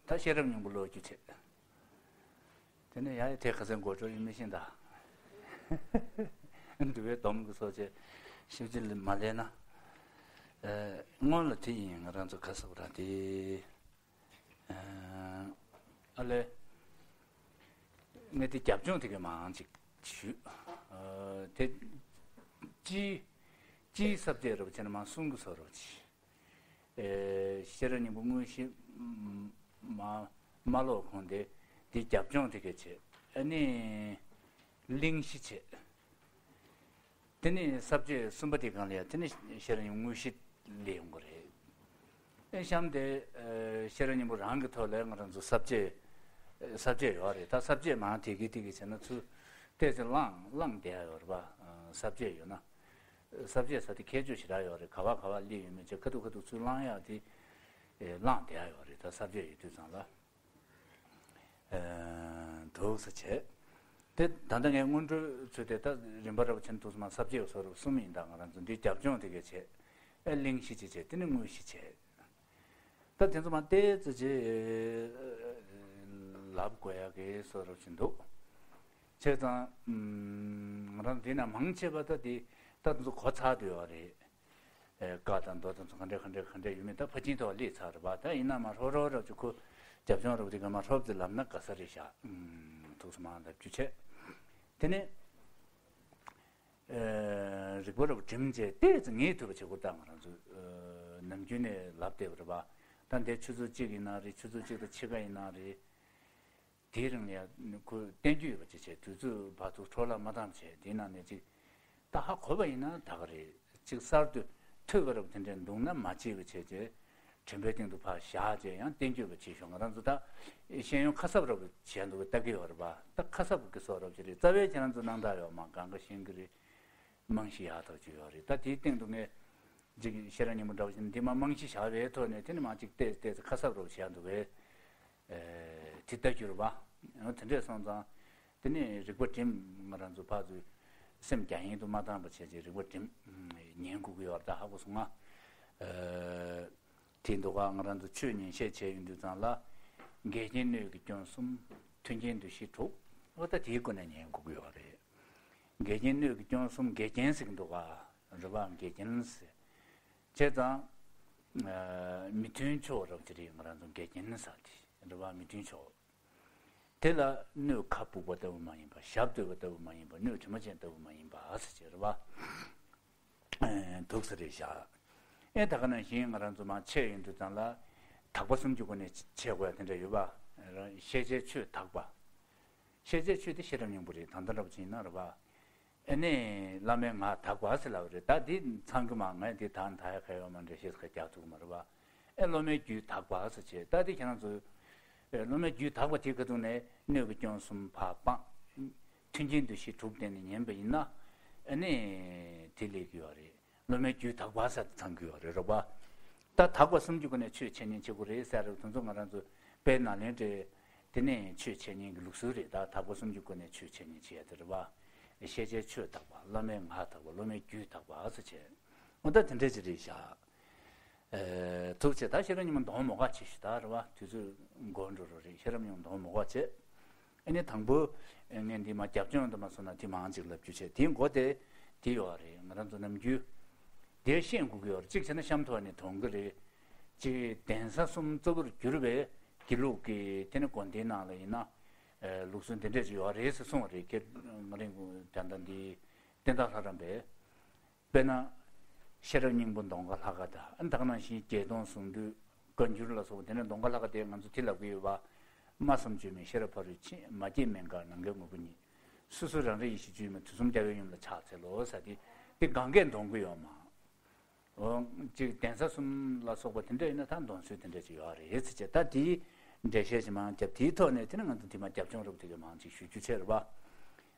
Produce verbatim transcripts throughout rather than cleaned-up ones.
ད་ཤེས་རབ་སྙིང་པོ་ཀློག་རྒྱུ་བྱས། དེ་ནས་ཡང་དེ་ཁ་སང་མགོ་སྐོར་ཡིན་མི་ཤེས་ད། འདུལ་བའི་སྡོམ་གྱི་སོ་བྱས་ཞིབ་ཅིག་མ་ལས་ན། སྔོན་ལ་དེ་ཡིན་ང་རང་ཚོ་ཁ་གསབ་ར་དེ། ཨ་ལས། ངས་དེ་རྒྱབ་ལྗོངས་དེ་གའི་མང་ཅིག་ཞུས། དེ། སྤྱིའི། སྤྱིའི་ས་བཅད་རུ་བྱས་ན་མང་གསུང་གི་སོ་རུ་ཅི། ཤེས་རབ་སྙིང་པོ་དངོས་གཞི་མ་མ་ཀློག་གོང་དེ། དེ་རྒྱབ་ལྗོངས་དེ་གའི་བྱས། ཨ་ནི། གླེང་གཞི་བྱས། དེ་ནས་ས་བཅད་གསུམ་པ་དེ་སྒང་ལ་ཡང་དེ་ནས་ཤེས་རབ་སྙིང་པོ་དངོས་གཞི་སླེབས་ཡོང་གི་རེད། ཨེ་གཤམ་དེ་ཤེས་རབ་སྙིང་པོ་རང་གི་ཐོག་ལ་ང་རང་ཚོ་ས་བཅད། ས་བཅད་ཡོད་རེད། ད་ས་བཅད་མང་དེ་གི་དེ་གི་བྱས་ན་ཚུར་ཏོག་ཙམ་བླངས་བླངས་བསྡད་ཡ་ཡོད་རེད་པ། ས་བཅད་ཡོད་ན། ས་བཅད་ས་དེ་ཁྱད་ཆོས་ཞེ་དྲག་ཡོད་རེད། ག་བ་ག་བ་སླེབས་ཡོད་མེད་ཅེས་ཁ་ཐུག་ཁ་ཐུག་ཚུར་བླངས་ཡ་དེ་བླངས་བསྡད་ཡ་ཡོད་རེད། ད་ས་བཅད་ཡོད་དུས་ཙང་ལ། འདུག་ས་བྱས། དེ་ད་ལྟ་ངས་སྔོན་འགྲོའི་ཚུལ་དེ་ད་རིམ་པ་རབ་ཆེན་ཐུགས་སུ་མ་ས་བཅད་སོ་རབ་གསུམ་ཡིན་ད་ང་རང་ཚོ་འདིའི་རྒྱབ་ལྗོངས་དེ་གས་བྱས། ཨེ་གླེང་གཞི་ཅིག་བྱས་དེ་ནི་དངོས་གཞི་བྱས། ད་དེ་ཚོ་མ་ཏོག་ཙམ་ཅིག་ལབ་དགོས་ཡ་གི་སོ་རབ་ཅིག་འདུག་བྱས་ཙང་། ང་རང་འདི་ན་མང་ཆེ་བ་ད་དེ་ད་དེ་ཚོ་གོ་ཚར་འདུག་ཡོད་རེད། ཀ་དང་མདོ་དང་ཚོ་ག་འདྲ་ག་འདྲ་ག་འདྲ་ཡོད་མེད་ད་ཕར་ཕྱིན་ཐོག་སླེབས་ཚར་རེད་པ། ད་ཡིན་ན་མ་ཧྲོབ་ཧྲོབ་ཧྲོབ་ཅིག་ཁོ་རྒྱབ་ལྗོངས་རོབ་དེ་ག་མ་ཧྲོབ་ཅིག་ལབ་ན་དགའ་ས་རེད་ཤག་ཐུགས་སུ་མ་ལབ་རྒྱུ་བྱས། དེ་ནས་རིག་པ་རབ་བསྒྲིམས་བྱས་ཏོག་ཙམ་ངེས་ཐུབ་པ་བྱེད་དགོས་ད་ང་རང་ཚོ་ནམ་རྒྱུན་ནས་ལབ་བསྡད་པ་རེད་པ། ད་འདི་ཆུ་ཚོད་གཅིག་ཡིན་ན་རེད། ཆུ་ཚོད་གཅིག་དང་ཕྱེད་ཀ་ཡིན་ན་རེད། དེའི་རིང་ལ་ཡང་ཁོས་བསྟན་རྒྱུ་ཡོད་པ་ཅིག་བྱས། དུས་ཚོད་བར་དུ་འཕྲོ་བརླག་མ་བཏང་བྱས། དེའི་ནང་ནས་ཅིག་ད་ཧ་གོ་བ་ཡིན་ན་ད་ག་རེད། ཅིག་གསར་དུ་ཐོས་པ་རབ་དེ་འདྲའི་འདུག་ན་མ་བརྗེད་པ་བྱས་བྱས། དྲན་པའི་སྟེང་དུ་ཕར་བཞག་བྱས་ཡང་བསྟན་རྒྱུ་ཡོད་པ་བྱས་ཤོག་ང་རང་ཚོ་ད་ཤེས་ཡོན་ཁ་གསབ་རབ་བྱས་འདུག་ལྟ་གི་ཡོད་རེད་པ། ད་ཁ་གསབ་ཀྱི་སོ་རབ་ཅིག་རེད། རྩ་བའི་ཁྱེད་རང་ཚོ་སྣང་དག་ཡོད་མ་གང་ག་ཤེས་ཀྱི་རེད། རྨང་གཞི་ཡག་ཐག་ཆོད་ཡོད་རེད། ད་དེའི་སྟེང་དུ་ངས་ཅིག་ཤེས་རབ་སྙིང་པོ་འདྲ་བ་ཞིག་འདི་མ་རྨང་གཞི་བཞག་པའི་ཐོག་ནས་དེ་ནི་མ་ཅིག་བལྟས་བལྟས་ཚེ་ཁ་གསབ་རོགས་བྱས་འདུག་པས། དེ་ལྟ་གྱུར་པ། དེ་འདྲས་སོང་ཙང་། དེ་ནས་རིག་པ་བསྒྲིམས་ང་རང་ཚོ་ཕར་ཚུར་སེམས་རྒྱ་ཡན་དུ་མ་བཏང་པ་བྱས་ཅིག་རིག་པ་བསྒྲིམས། ཉན་དགོས་ཀྱི་ཡོད་རེད་ད་ཧ་གོ་སོང་ང་། དེ་འདུག་ག་ང་རང་ཚོ་ཆོས་ཉན་བཤད་བྱས་ཡོང་དུས་ཙང་ལ། འགལ་རྐྱེན་སྣོད་ཀྱི་སྐྱོན་གསུམ། མཐུན་རྐྱེན་འདུ་ཤེས་དྲུག་འོ་ད་དེའི་སྒོ་ནས་ཉན་དགོས་ཀྱི་ཡོད་རེད། འགལ་རྐྱེན་སྣོད་ཀྱི་སྐྱོན་གསུམ་འགལ་རྐྱེན་ཟེར་གྱི་འདུག་ག་རེད་པ། འགལ་རྐྱེན་ཟེར། བྱས་ཙང་། མི་མཐུན་ཕྱོགས་རབ་ཅི་རེད་ང་རང་ཚོ་འགལ་རྐྱེན་ཟེར་དེ་རེད་པ། མི་མཐུན་ཕྱོགས། དེ་ལ་སྣོད་ཁ་སྦུབ་པ་ལྟ་བུ་མ་ཡིན་པ། ཞབས་བརྟོལ་བ་ལྟ་བུ་མ་ཡིན་པ། སྣོད་དྲི་མ་ཅན་ལྟ་བུ་མ་ཡིན་པ་ཟེར་བྱས་རེད་པ། འདུག་ས་རེད་བཞག་ཨེ་ད་ག་ནང་བཞིན་ང་རང་ཚོ་མ་འཆད་ཡོང་དུས་ཙང་ལ། དག་པ་གསུམ་གྱི་སྒོ་ནས་འཆད་དགོས་ཡ་དེ་འདྲ་ཡོད་པ། ཤེས་བྱའི་ཆོས་དག་པ། ཤེས་བྱའི་ཆོས་དེ་ཤེས་རབ་སྙིང་པོ་རེད། ད་ལྟ་འདྲ་པོ་ཅིག་ཡིན་ན་རེད་པ། ཨེ་ནས་བླ་མའི་ངག་དག་པ་ཟེར་ལབ་པ་རེད། ད་འདི་ཚང་གི་མ་ངས་འདི་དང་ད་ཡ་ཁ་ཡོད་མ་འདྲ་ཞེས་ཁ་རྒྱག་ཐུབ་ཀྱི་མ་རེད་པ། ཨེ་སློབ་མའི་རྒྱུད་དག་པ་ཟེར་བྱས་ད་འདི་ཁྱེད་རང་ཚོ། ཨེ་སློབ་མའི་རྒྱུད་དག་པ་དེ་ག་དུས་ནས་སྣོད་ཀྱི་སྐྱོན་གསུམ་ཕར་སྤངས། མཐུན་རྐྱེན་འདུ་ཤེས་དྲུག་བསྟེན་ནས་ཉན་པ་ཡིན་ན། ཨ་ནི། དེ་ལེགས་ཀྱི་ཡོད་རེད། སློབ་མའི་རྒྱུད་དག་པ་ཟེར་ཚང་གི་ཡོད་རེད་རོགས་པ། ད་དག་པ་གསུམ་གྱི་སྒོ་ནས་ཆོས་འཆད་ཉན་བྱེད་དགོས་རེད་ཟེར་རེད། དེ་ཚོ་ང་རང་ཚོ་དཔེ་ནང་ལེན་རེད། དེ་ནས་ཆོས་འཆད་ཉན་གྱི་ལུགས་སྲོལ་རེད། ད་དག་པ་གསུམ་གྱི་སྒོ་ནས་ཆོས་འཆད་ཉན་བྱེད་ཡ་དེ་རེད་པ། ཤེས་བྱའི་ཆོས་དག་པ། བླ་མའི་ངག་དག་པ། སློབ་མའི་རྒྱུད་དག་པ་ཟེར་བྱས། འོ་ད་དེ་འདྲས་ཅིག་རེད་བཞག་ཐུགས་རྗེ་ཆེ། ད་ཤེས་རབ་སྙིང་པོ་མདོ་མོ་ག་ཆེ་ཞུ་ད་རེད་བ། དུས་ཚོད་འགོར་འགྲོ་རོགས་རེད། ཤེས་རབ་སྙིང་པོ་མདོ་མོ་ག་ཆེ། ཨ་ནི་དང་པོ། ངས་འདི་མ་རྒྱབ་ལྗོངས་དུ་མ་སོང་ན་དེ་མང་ཅིག་ལབ་རྒྱུ་བྱས། དེའི་མགོ་དེ་དེ་ཡོད་རེད། ང་རང་ཚོ་ནམ་རྒྱུན་དེ་ཤེས་དགོས་ཀྱི་ཡོད་རེད། གཅིག་བྱས་ན་གཤམ་ཐོག་ནས་མཐོང་གི་རེད། གཅིག་གདན་ས་གསུམ་གཙོ་བོར་གྱུར་པའི་དགེ་ལུགས་ཀྱི་དེ་ནི་དགོན་སྡེའི་ནང་ལ་ཡིན་ན། ལུགས་སྲོལ་འདི་འདྲས་ཅིག་ཡོད་རེད་ཟེར་གསུངས་པ་རེད། ཁྱེད་ང་རང་ད་ལྟ་འདི་བསྟན་བདག་ལྷ་རམས་པས། དཔེར་ན། ཤེས་རབ་སྙིང་པོ་མདོ་མཁར་ལྷ་ཁང་དང་ད་ག་ནང་བཞིན་བརྒྱད་སྟོང་གཟུངས་བསྡུས་བཀའ་འགྱུར་ལ་སོགས་པ་དེ་ནས་མདོ་མཁར་ལྷ་ཁང་དེ་ང་ཚོ་དེ་ལབ་ཀྱི་ཡོད་པ། སྨྲ་བསམ་བརྗོད་མེད་ཤེས་རབ་ཕ་རོལ་ཕྱིན། མ་སྐྱེས་མན་ངག་ནམ་མཁའི་ངོ་བོ་ཉིད། སོ་སོར་རང་རིག་ཡེ་ཤེས་བཅུད་ཡོད་མིན། དུས་གསུམ་རྒྱལ་བའི་ཡུམ་ལ་ཕྱག་འཚལ་ལོ་ཟེར་དེ། དེ་གང་གས་འདོན་གྱི་ཡོད་མ། འོ། གཅིག་གདན་ས་གསུམ་ལ་སོགས་པ་དེ་འདྲ་ཡིན་ན་ད་འདོན་སྲོལ་དེ་འདྲ་ཅིག་ཡོད་རེད་ཟེར་བྱས། ད་དེའི་འགྲེལ་བཤད་ཅིག་མང་རྒྱབ། དེའི་ཐོག་ནས་དེ་ནི་ང་ཚོ་དེ་མ་རྒྱབ་ལྗོངས་རབ་དེ་གའི་མང་ཅིག་ཞུ་རྒྱུ་བྱས་རེད་པ།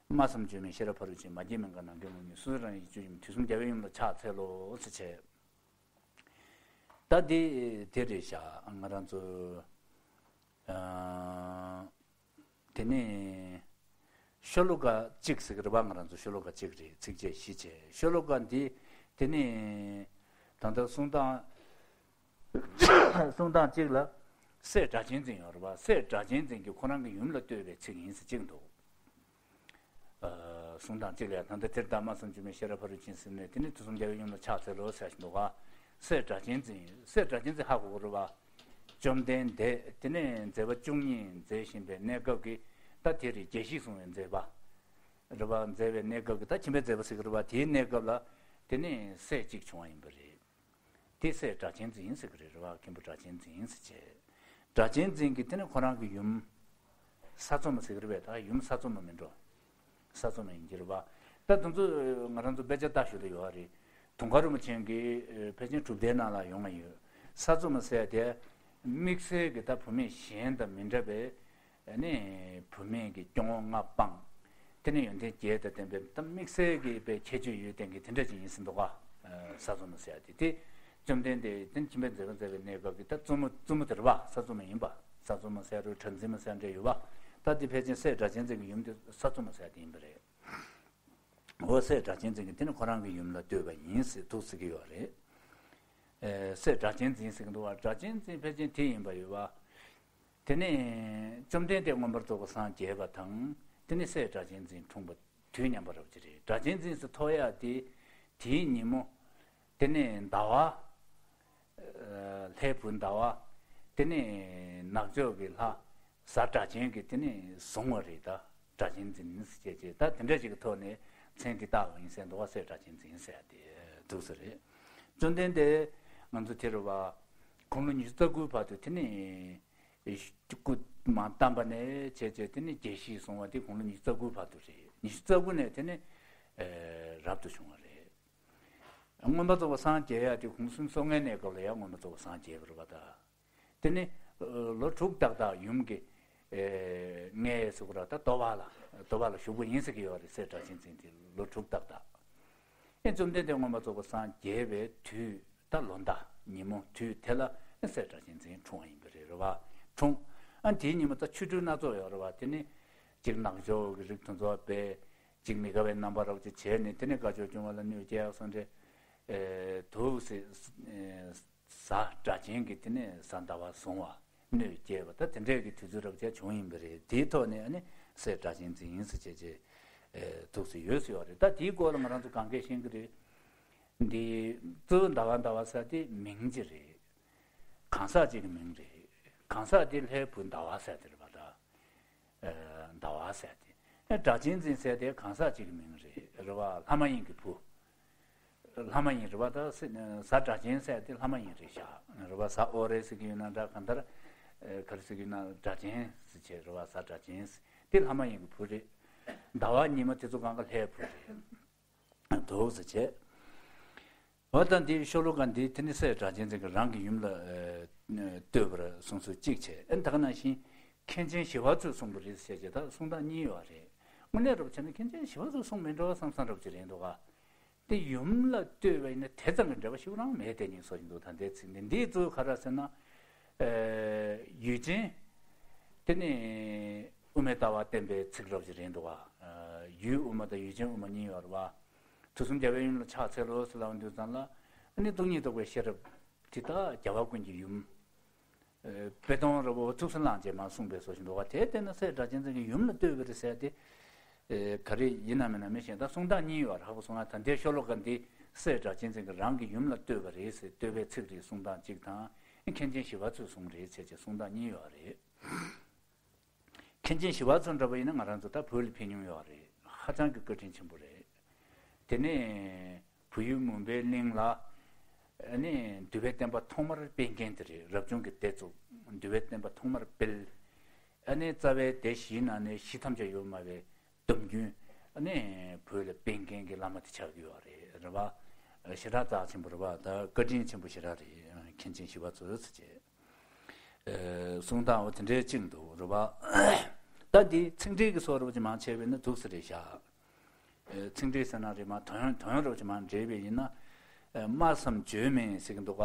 སྨྲ་བསམ་བརྗོད་མེད་ཤེས་རབ་ཕ་རོལ་ཕྱིན། མ་སྐྱེས་མན་ངག་ནམ་མཁའི་ངོ་བོ་ཉིད། སོ་སོར་རང་རིག་ཡེ་ཤེས་བཅུད་ཡོད་མིན། དུས་གསུམ་རྒྱལ་བའི་ཡུམ་ལ་ཕྱག་འཚལ་ལོ་ཟེར་བྱས། ད་འདི་དེ་རེད་བཞག་ང་རང་ཚོ། ཨ། དེ་ནས་ཤོ་ལོ་ཀ་གཅིག་ཟེར་གི་རེད་པ། ང་རང་ཚོ་ཤོ་ལོ་ཀ་གཅིག་རེད། ཚིགས་བཅད་བཞི་བྱས། ཤོ་ལོ་ཀ་འདི་དེ་ནས་ད་ལྟ་གསུང་སྟངས། གསུང་སྟངས་གཅིག་ལ། སྲས་སྒྲ་གཅན་འཛིན་ཡོད་རེད་བ། སྲས་སྒྲ་གཅན་འཛིན་གྱིས་ཁོ་རང་གི་ཡུམ་ལ་བསྟོད་པའི་ཚིག་ཡིན་ཟེར་གཅིག་འདུག་ཨ། གསུང་སྟངས་གཅིག་ལ་ཡང་། ད་ལྟ་དེར་བདག་སྨྲ་བསམ་བརྗོད་མེད། ཤེས་རབ་ཕ་རོལ་ཕྱིན་ཟེར་ནས། དེ་ནས་དུས་གསུམ་རྒྱལ་བའི་ཡུམ་ལ་ཕྱག་འཚལ་ལོ་ཟེར་བཞིན་འདུག་ག་སྲས་སྒྲ་གཅན་འཛིན། སྲས་སྒྲ་གཅན་འཛིན་ཧ་གོ་གི་རེད་བ། བཅོམ་ལྡན་འདས་དེ་ནས་མཛད་པ་བཅུ་གཉིས་མཛད་བཞིན་པའི་གནས་སྐབས་ཀྱི། ད་དེ་རེད། བརྒྱད་བཞི་གསུང་བའི་མཛད་པ་རེད་བ། མཛད་པའི་གནས་སྐབས་ཀྱི། ད་ཁྱིམ་པའི་མཛད་པ་ཟེར་གི་རེད་བ། དེའི་གནས་སྐབས་ལ་དེ་ནས་སྲས་གཅིག་བྱུང་བ་ཡིན་པ་རེད། དེ་སྲས་སྒྲ་གཅན་འཛིན་ཟེར་གི་རེད་བ། མཁན་པོ་སྒྲ་གཅན་འཛིན་ཟེར་བྱས། སྒྲ་གཅན་འཛིན་གྱིས་དེ་ནས་ཁོ་རང་གི་ཡུམ་ས་འཚོ་མ་ཟེར་གི་རེད་བས། ད་ཡུམ་ས་འཚོ་མ་མིན་འགྲོ། ས་འཚོ་མ་ཡིན་གྱི་རེད་བ། ད་དེ་ཚོ་ང་རང་ཚོ་དཔེ་ཆ་ལྟ་ཞོར་དུ་ཡོད་རེད། དུང་དཀར་རིན་པོ་ཆེ་གི་ཕལ་ཆེར་གྲུབ་མཐའི་ནང་ལ་ཡོང་བ་ཡོད། ས་འཚོ་མ་ཟེར་དེ་དམིགས་བསལ་གྱི་ད་བུད་མེད་གཞན་དང་མི་འདྲ་བའི། ཨ་ནི་བུད་མེད་ཀྱི་སྐྱོ་ངོ་ལྔ་སྤངས། དེ་ནས་ཡོན་ཏན་བརྒྱད་དང་ལྡན་པའི་ད་དམིགས་བསལ་གྱི་དཔེ་ཁྱད་ཆོས་ཡོད་ལྡན་གྱི་དེ་འདྲ་ཅིག་ཡིན་ཟིན་འདུག་ག་ས་འཚོ་མ་ཟེར་ཡ་དེ། དེ་བཅོམ་ལྡན་འདས་དེ་ཁྱིམ་པའི་མཛད་པ་མཛད་པའི་གནས་སྐབས་ཀྱི་ད་བཙུན་མོ། བཙུན་མོ་དེ་རེད་བ། ས་འཚོ་མ་ཡིན་པ། ས་འཚོ་མ་ཟེར་རུ་གྲངས་འཛིན་མ་ཟེར་འདྲ་ཡོད་བ། ད་དེ་ཕལ་ཆེར་སྲས་སྒྲ་གཅན་འཛིན་གྱི་ཡུམ་དེ་ས་འཚོ་མ་ཟེར་ཡ་དེ་ཡིན་པ་རེད། འོ། སྲས་སྒྲ་གཅན་འཛིན་གྱིས་དེ་ནི་ཁོ་རང་གི་ཡུམ་ལ་བསྟོད་པ་ཡིན་ཟེར་འདུག་ཟེར་གྱི་ཡོད་རེད། ཨེ། སྲས་སྒྲ་གཅན་འཛིན་ཟེར་གྱི་འདུག་བ། སྒྲ་གཅན་འཛིན་ཕལ་ཆེར་དེ་ཡིན་པ་ཡོད་བ། དེ་ནས་བཅོམ་ལྡན་འདས་མངོན་པར་རྫོགས་པར་སངས་རྒྱས་པ་དང་། དེ་ནས་སྲས་སྒྲ་གཅན་འཛིན་འཁྲུངས་པ་དུས་མཉམ་པ་རབ་ཅིག་རེད། སྒྲ་གཅན་འཛིན་ཟེར་ཐོགས་ཡག་དེ་དེའི་ཉིན་མོ། དེ་ནས་ཟླ་བ། ཨ། ལྷའི་བུ་ཟླ་བ། དེ་ནས་ནག་ཕྱོགས་ཀྱི་ལྷ་གཟའ་སྒྲ་གཅན་གྱིས་དེ་ནས་བཟུང་བ་རེད། ད་སྒྲ་གཅན་འཛིན་ཟེར་བྱས་བྱས། ད་དེ་འདྲ་ཞིག་གི་ཐོག་ནས་མཚན་དེ་བཏགས་པ་ཡིན་ཟེར་འདུག་བ། སྲས་སྒྲ་གཅན་འཛིན་ཟེར་ཡ་དེ་འདུག་ས་རེད། བཅོམ་ལྡན་འདས་ང་ཚོ་དེ་རུ་བ། དགུང་ལོ་ཉི་ཤུ་རྩ་དགུའི་བར་དུ། དེ་ནས་སྐུ་མ་བལྟམས་པ་ནས་བྱས་བྱས། དེ་ནས་བརྒྱད་བཞི་གསུང་བ་དེ་དགུང་ལོ་ཉི་ཤུ་རྩ་དགུའི་བར་དུ་རེད། ཉི་ཤུ་རྩ་དགུ་ནས་དེ་ནས་ཨེ་རབ་ཏུ་བྱུང་བ་རེད། མངོན་པར་རྫོགས་པར་སངས་རྒྱས་ཡ་དེ་དགུང་གསུམ་སོ་ལྔའི་གནས་སྐབས་ལ་ཡང་མངོན་པར་རྫོགས་པར་སངས་རྒྱས་པ་རེད་བ། ད་དེ་ནི་ལོ་དྲུག་ཏག་ཏག་ཡུམ་གྱི་ཨེ་མངལ་ཟེར་གྱི་རེད་བ། ད་དོ་བ་ལ། དོ་བ་ལ་བཞུགས་པ་ཡིན་ཟེར་གྱི་ཡོད་རེད། སྲས་སྒྲ་གཅན་འཛིན་དེ་ལོ་དྲུག་ཏག་ཏག་ཨེ་བཅོམ་ལྡན་འདས་མངོན་པར་རྫོགས་པར་སངས་རྒྱས་པའི་དུས། ད་ལོ་ཟླ་ཉིན་མོ་དུས་དེ་ལ་སྲས་སྒྲ་གཅན་འཛིན་འཁྲུངས་པ་ཡིན་པ་རེད། རེད་བ། འཁྲུངས། ཨ། དེའི་ཉིན་མོ་ད་ཆོ་འཕྲུལ་སྣ་ཚོགས་ཡོད་རེད་བ། དེ་ནི་གཅིག་ནག་ཕྱོགས་ཀྱི་རིགས་དེ་ཚོ་སྦས། གཅིག་མི་དགའ་བའི་རྣམ་པ་རབ་ཅིག་བྱས་ནས། དེ་ནས་དགའ་ཕྱོགས་སྐྱོང་བ་ལ་གནོད་སྐྱེལ་ཡག་སོང་རེད། ཨེ། འདུག་སེ། ཨེ། གཟའ་སྒྲ་གཅན་གྱིས་དེ་ནས་གཟའ་ཟླ་བ་བཟུང་བ། གནོད་སྐྱེལ་བ། ད་དེ་འདྲས་ཀྱི་དུས་ཚོད་རབ་ཅིག་བྱུང་ཡིན་པ་རེད། དེའི་ཐོག་ནས་ཨ་ནི་སྲས་སྒྲ་གཅན་འཛིན་ཡིན་ཟེར་བྱས་བྱས། ཨེ། འདུག་སེ་ཡོད་ཟེར་བ་རེད། ད་དེའི་སྐོར་ལ་ང་རང་ཚོ་གང་གས་ཤེས་ཀྱི་རེད། འདི་གཙོ་བོ་ཟླ་བ་ཟླ་བ་ཟེར་དེ་མིང་ཅིག་རེད། གང་ཟག་ཅིག་གི་མིང་རེད། གང་ཟག་དེ་ལྷའི་བུ་ཟླ་བ་ཟེར་དེ་རེད་པ། ད་ཨ་ཟླ་བ་ཟེར་དེ། ཨ། སྒྲ་གཅན་འཛིན་ཟེར་དེ་གང་ཟག་ཅིག་གི་མིང་རེད། རེད་བ། ལྷ་མ་ཡིན་གྱི་བུ། ལྷ་མ་ཡིན་རེད་བ། ད་སྲས་གཟའ་སྒྲ་གཅན་ཟེར་དེ་ལྷ་མ་ཡིན་རེད་ཤག་རེད་བ། གཟའ་འོ་རེ་ཟེར་གྱི་ཡོད་ན་འདྲ། གང་ལྟར་ཨ་ག་རེ་ཟེར་གྱི་ཡོད་ན། སྒྲ་གཅན་ཟེར་བྱས། རེད་བ། གཟའ་སྒྲ་གཅན་ཟེར་དེ་ལྷ་མ་ཡིན་གྱི་བུ་རེད། ཟླ་བ་ཉི་མ་དེ་ཚོ་གང་ག་ལྷའི་བུ་རེད། འདུག་སེ་བྱས། འོ། ད་འདི་ཤོ་ལོ་ཀ་འདི་དེ་ནི་སྲས་སྒྲ་གཅན་འཛིན་གྱིས་རང་གི་ཡུམ་ལ་ཨ་བསྟོད་པར་གསུངས་ཚུལ་གཅིག་བྱས། ཨ་ནི་ད་ག་ནང་བཞིན་མཁན་ཆེན་ཞི་བ་འཚོས་གསུངས་པ་རེད་ཟེར་བྱས། ད་གསུང་སྟངས་གཉིས་ཡོད་རེད། དངོས་གནས་རབ་བྱས་ན་མཁན་ཆེན་ཞི་བ་འཚོས་གསུངས་མིན་འགྲོ་བསམ་བསམ་རབ་ཅིག་རེད་འདུག་ག་དེ་ཡུམ་ལ་བསྟོད་པ་ཡིན་ན་དེ་ཙམ་གྱི་འབྲེལ་བ་ཞིག་རང་མེད་དེ་ནི་བཟོ་བཞིན་འདུག་ད་ལྟའི་ཚིག་འདི་འདིའི་གཙོ་བོ་ག་རེ་ཟེར་ན། ཨ། ཡུལ་ཅན། དེ་ནི་དབུ་མའི་ལྟ་བ་བསྟན་པའི་ཚིག་རབ་ཅིག་རེད་འདུག་ག་ཨ། ཡུལ་དབུ་མ་དང་ཡུལ་ཅན་དབུ་མ་གཉིས་ཡོད་རེད་བ། དུས་གསུམ་རྒྱལ་བའི་ཡུམ་ལ་ཕྱག་འཚལ་ལོ་ཟེར་ལབ་དུས་ཙམ་ལ། ཨ་ནི་སྟོང་ཉིད་རྟོགས་པའི་ཤེས་རབ་དེ་དག་རྒྱལ་བ་ཀུན་གྱི་ཡུམ། ཨ། པད་སྡོང་རབ་བོ་ཐུགས་སུ་བླངས་བྱས་མར་གསུངས་པའི་བཟོ་བཞིན་འདུག་ག་དེ་ལྟར་ན་སྲས་སྒྲ་གཅན་འཛིན་གྱི་ཡུམ་ལ་བསྟོད་པ་རེད་ཟེར་དེ། ཨ། ག་རེ་ཡིན་ན་མིན་ན་མི་ཤེས། ད་གསུང་སྟངས་གཉིས་ཡོད་རེད། ཧ་གོ་སོང་ང་། ད་ལྟའི་ཤོ་ལོ་ཀ་འདི་སྲས་སྒྲ་གཅན་འཛིན་གྱིས་རང་གི་ཡུམ་ལ་བསྟོད་པ་རེད་ཟེར། བསྟོད་པའི་ཚིག་རེད་གསུང་སྟངས་གཅིག་དང་། མཁན་ཆེན་ཞི་བ་འཚོས་གསུངས་རེད་ཟེར་བྱས་གསུང་སྟངས་གཉིས་ཡོད་རེད། མཁན་ཆེན་ཞི་བ་འཚོ་འདྲ་པོ་ཡིན་ན་ང་རང་ཚོ་ད་བོད་ལ་ཕེབས་མྱོང་ཡོད་རེད། ཧ་ཅང་གི་བཀའ་དྲིན་ཆེན་པོ་རེད། དེ་ནས་བོད་ཡུལ་མུན་པའི་གླིང་ལ། ཨ་ནི་འདུལ་བའི་བསྟན་པ་ཐོག་མར་སྤེལ་མཁན་དེ་རེད། རབ་བྱུང་གི་སྡེ་བཙུགས། འདུལ་བའི་བསྟན་པ་ཐོག་མར་སྤེལ། ཨ་ནི་རྩ་བའི་སྡེ་བཞིའི་ནང་ནས་གཞི་ཐམས་ཅད་ཡོད་སྨྲ་བའི་སྡོམ་རྒྱུན། ཨ་ནི་བོད་ལ་སྤེལ་མཁན་གྱི་བླ་མ་དེ་ཆགས་ཀྱི་ཡོད་རེད། རེད་བ། ཞེ་དྲག་རྩ་ཆེན་པོ་རེད་བ། ད་བཀའ་དྲིན་ཆེན་པོ་ཞེ་དྲག་རེད། མཁན་ཆེན་ཞི་བ་འཚོ་ཟེར་བྱས། ཨེ། གསུང་སྟངས་འོ་དེ་འདྲའི་གཅིག་འདུག་རེད་བ། ད་འདི་ཚིག་འགྲེལ་གྱི་སོགས་རེ་བ་ཅིག་མར་བྱས་པས་ན་འདུག་སེ་རེད་བཞག་ཨེ། ཚིག་འགྲེལ་ཟེར་ན་རེད་མ། དོན་དོན་རེ་བ་ཅིག་མར་འགྲེལ་བས་ཡིན་ན། ཨེ། སྨྲ་བསམ་བརྗོད་མེད་ཟེར་གྱི་འདུག་ག་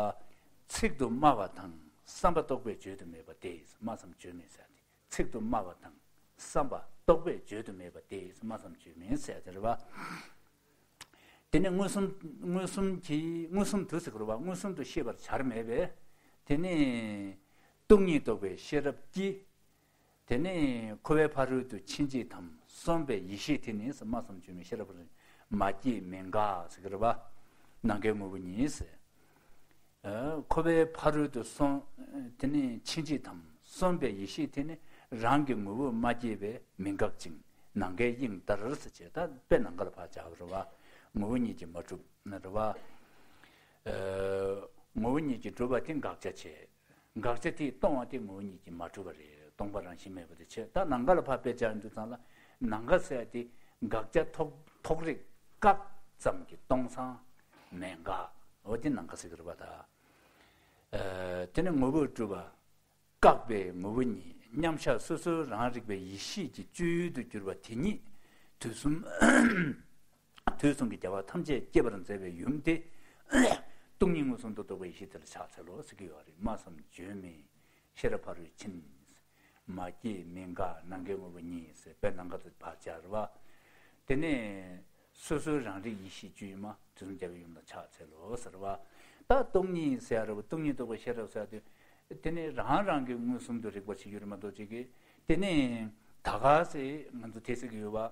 ཚིག་ཏུ་སྨྲ་བ་དང་བསམ་པ་རྟོགས་པས་བརྗོད་དུ་མེད་པ་སྟེ། སྨྲ་བསམ་བརྗོད་མེད་ཟེར་ཏེ། ཚིག་ཏུ་སྨྲ་བ་དང་བསམ་པ་རྟོགས་པས་བརྗོད་དུ་མེད་པ་སྟེ། སྨྲ་བསམ་བརྗོད་མེད་ཟེར་ཏེ་རེད་བ། དེ་ནི་མངོན་སུམ། མངོན་སུམ་གྱིས། མངོན་སུམ་དུ་ཟེར་དགོས་རེད་བ། མངོན་སུམ་དུ་ཤེས་པར་བྱར་མེད་པས། དེ་ནི་ སྟོང་ཉིད་རྟོགས་པའི་ཤེས་རབ་ཀྱིས། དེ་ནས་འཁོར་བའི་ཕ་རོལ་ཏུ་ཕྱིན་ཅི་ཐམ་གསུངས་པའི་ཡེ་ཤེས་དེ་ནི་སྨྲ་བསམ་བརྗོད་མེད་ཤེས་རབ་མ་སྐྱེས་མི་འགག་ཟེར་གི་རེད་བ། ནམ་མཁའི་ངོ་བོ་ཉིད་ཟེར། འཁོར་བའི་ཕ་རོལ་ཏུ་སོང་། དེ་ནི་ཕྱིན་ཅི་ཐམ་གསུངས་པའི་ཡེ་ཤེས་དེ་ནི་རང་གི་ངོ་བོས་མ་སྐྱེས་པས་མི་འགག་ཅིང་ནམ་མཁའི་དབྱིངས་ལྟར་ཟེར་བྱས། ད་དཔེ་ནམ་མཁའ་ལ་ཕར་སྦྱར་བ་རེད་བ། ངོ་བོ་ཉིད་ཀྱིས་མ་གྲུབ་ན་རེད་བ། ངོ་བོ་ཉིད་ཀྱིས་གྲུབ་པ་དེ་དགག་བྱ་བྱས། དགག་བྱ་དེས་སྟོང་བ་དེ་ངོ་བོ་ཉིད་ཀྱིས་མ་གྲུབ་པ་རེད། སྟོང་པ་རང་བཞིན་མེད་པ་དེ་བྱས། ད་ནམ་མཁའ་ལ་ཕར་དཔེ་སྦྱར་དུས་ཙམ་ལ་ནམ་མཁའ་ཟེར་ཡ་དེ་དགག་བྱ་ཐོགས་ཐོགས་རེག་བཀག་ཙམ་གྱིས་སྟོང་སང་མེད་འགག་འོ་དེ་ནམ་མཁའ་ཟེར་གི་རེད་བ་ད། དེ་ནི་ངོ་བོས་གྲུབ་པ་བཀག་པའི་ངོ་བོ་ཉིད་མཉམ་གཞག་སོ་སོའི་རང་རིག་པའི་ཡེ་ཤེས་ཀྱི་སྤྱོད་ཡུལ་དུ་གྱུར་པ་དེ་ཉིད་དུས་གསུམ། དུས་གསུམ་གྱི་རྒྱལ་བ་ཐམས་ཅད་སྐྱེད་པར་མཛད་པའི་ཡུམ་དེ། སྟོང་ཉིད་མངོན་སུམ་དུ་རྟོགས་པའི་ཡེ་ཤེས་དེ་ལ་ཕྱག་འཚལ་ལོ་ཟེར་གྱི་ཡོད་རེད། སྨྲ་བསམ་བརྗོད་མེད་ཤེས་རབ་ཕ་རོལ་ཕྱིན། མ་སྐྱེས་མི་འགག་ནམ་མཁའི་ངོ་བོ་ཉིད་ཟེར་དཔེ་ནམ་མཁའ་དེ་ཕར་སྦྱར་བ། དེ་ནས་སོ་སོའི་རང་རིག་ཡེ་ཤེས་སྤྱོད་ཡུལ་མ་དུས་གསུམ་རྒྱལ་བའི་ཡུམ་ལ་ཕྱག་འཚལ་ལོ་ཟེར་བ། ད་སྟོང་ཉིད་ཟེར་ཡ་རེད་བ། སྟོང་ཉིད་རྟོགས་པའི་ཤེས་རབ་ཟེར་ཡ་དེ། དེ་ནས་རང་རང་གི་མངོན་སུམ་དུ་རིག་པ་བྱེད་རྒྱུ་རེད་མ་གཏོགས་ཅིག་གིས། དེ་ནས་ད་ག་ཟེ་ང་ཚོ་དེ་ཟེར་གྱི་ཡོད་པ།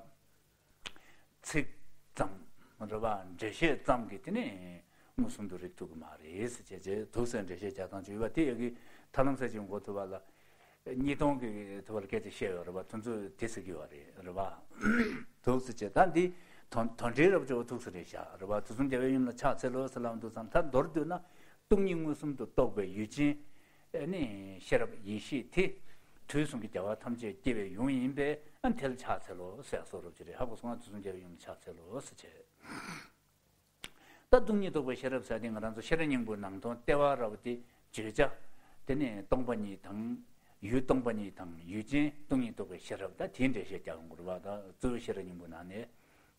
ཚིག་ཙམ་རེད་བ། འགྲེལ་བཤད་ཙམ་གྱིས་དེ་ནས་མངོན་སུམ་དུ་རིག་ཐུབ་ཀྱི་མ་རེད་ཟེར་བྱས་བྱས། དུག་སེལ་འགྲེལ་བཤད་རྒྱག་སྟངས་ཅིག་ཡོད་པ་དེ་ཡ་གི་ཐར་ལམ་སེལ་ཅིག་འགོ་ཐུབ་པ་ལ། གཉིས་སྟོང་གི་ཐུབ་པར་སྐད་ཆ་བཤད་ཡོད་རེད་བ། དེ་ཚོ་དེ་ཟེར་གྱི་ཡོད་རེད་རེད་བ། དུག་སེལ་བྱས་ད་འདི་དོན་དོན་འགྲེལ་རབ་ཅོ་དུག་སེལ་རེད་བཞག་རེད་བ། དུས་གསུམ་རྒྱལ་བའི་ཡུམ་ལ་ཕྱག་འཚལ་ལོ་ཟེར་ལབ་འདུག་ཙང་། ད་མདོར་བསྡུས་ན། སྟོང་ཉིད་མངོན་སུམ་དུ་རྟོགས་པའི་ཡུལ་ཅན། ཨ་ནི་ཤེས་རབ་ཡེ་ཤེས་དེ། དུས་གསུམ་གྱི་རྒྱལ་བ་ཐམས་ཅད་སྐྱེ་བའི་ཡུམ་ཡིན་པས། ཨ་ནི་དེ་ལ་ཕྱག་འཚལ་ལོ་ཟེར་གསུངས་རབ་ཅིག་རེད། ཧ་གོ་སོང་ང་། དུས་གསུམ་རྒྱལ་བའི་ཡུམ་ལ་ཕྱག་འཚལ་ལོ་ཟེར་བྱས། ད་སྟོང་ཉིད་རྟོགས་པའི་ཤེས་རབ་ཟེར་དེ་ང་རང་ཚོ་ཤེས་རབ་སྙིང་པོའི་ནང་དོན་ལྟེ་བ་ར་བ་དེ་བརྗོད་བྱ། དེ་ནས་སྟོང་པ་ཉིད་དང་། ཡུལ་སྟོང་པ་ཉིད་དང་ཡུལ་ཅན་སྟོང་ཉིད་རྟོགས་པའི་ཤེས་རབ། ད་དེའི་འགྲེལ་བཤད་རྒྱག་དགོས་རེད་བ། ད་གཙོ་བོ་ཤེས་རབ་སྙིང་པོའི་ནང་ནས།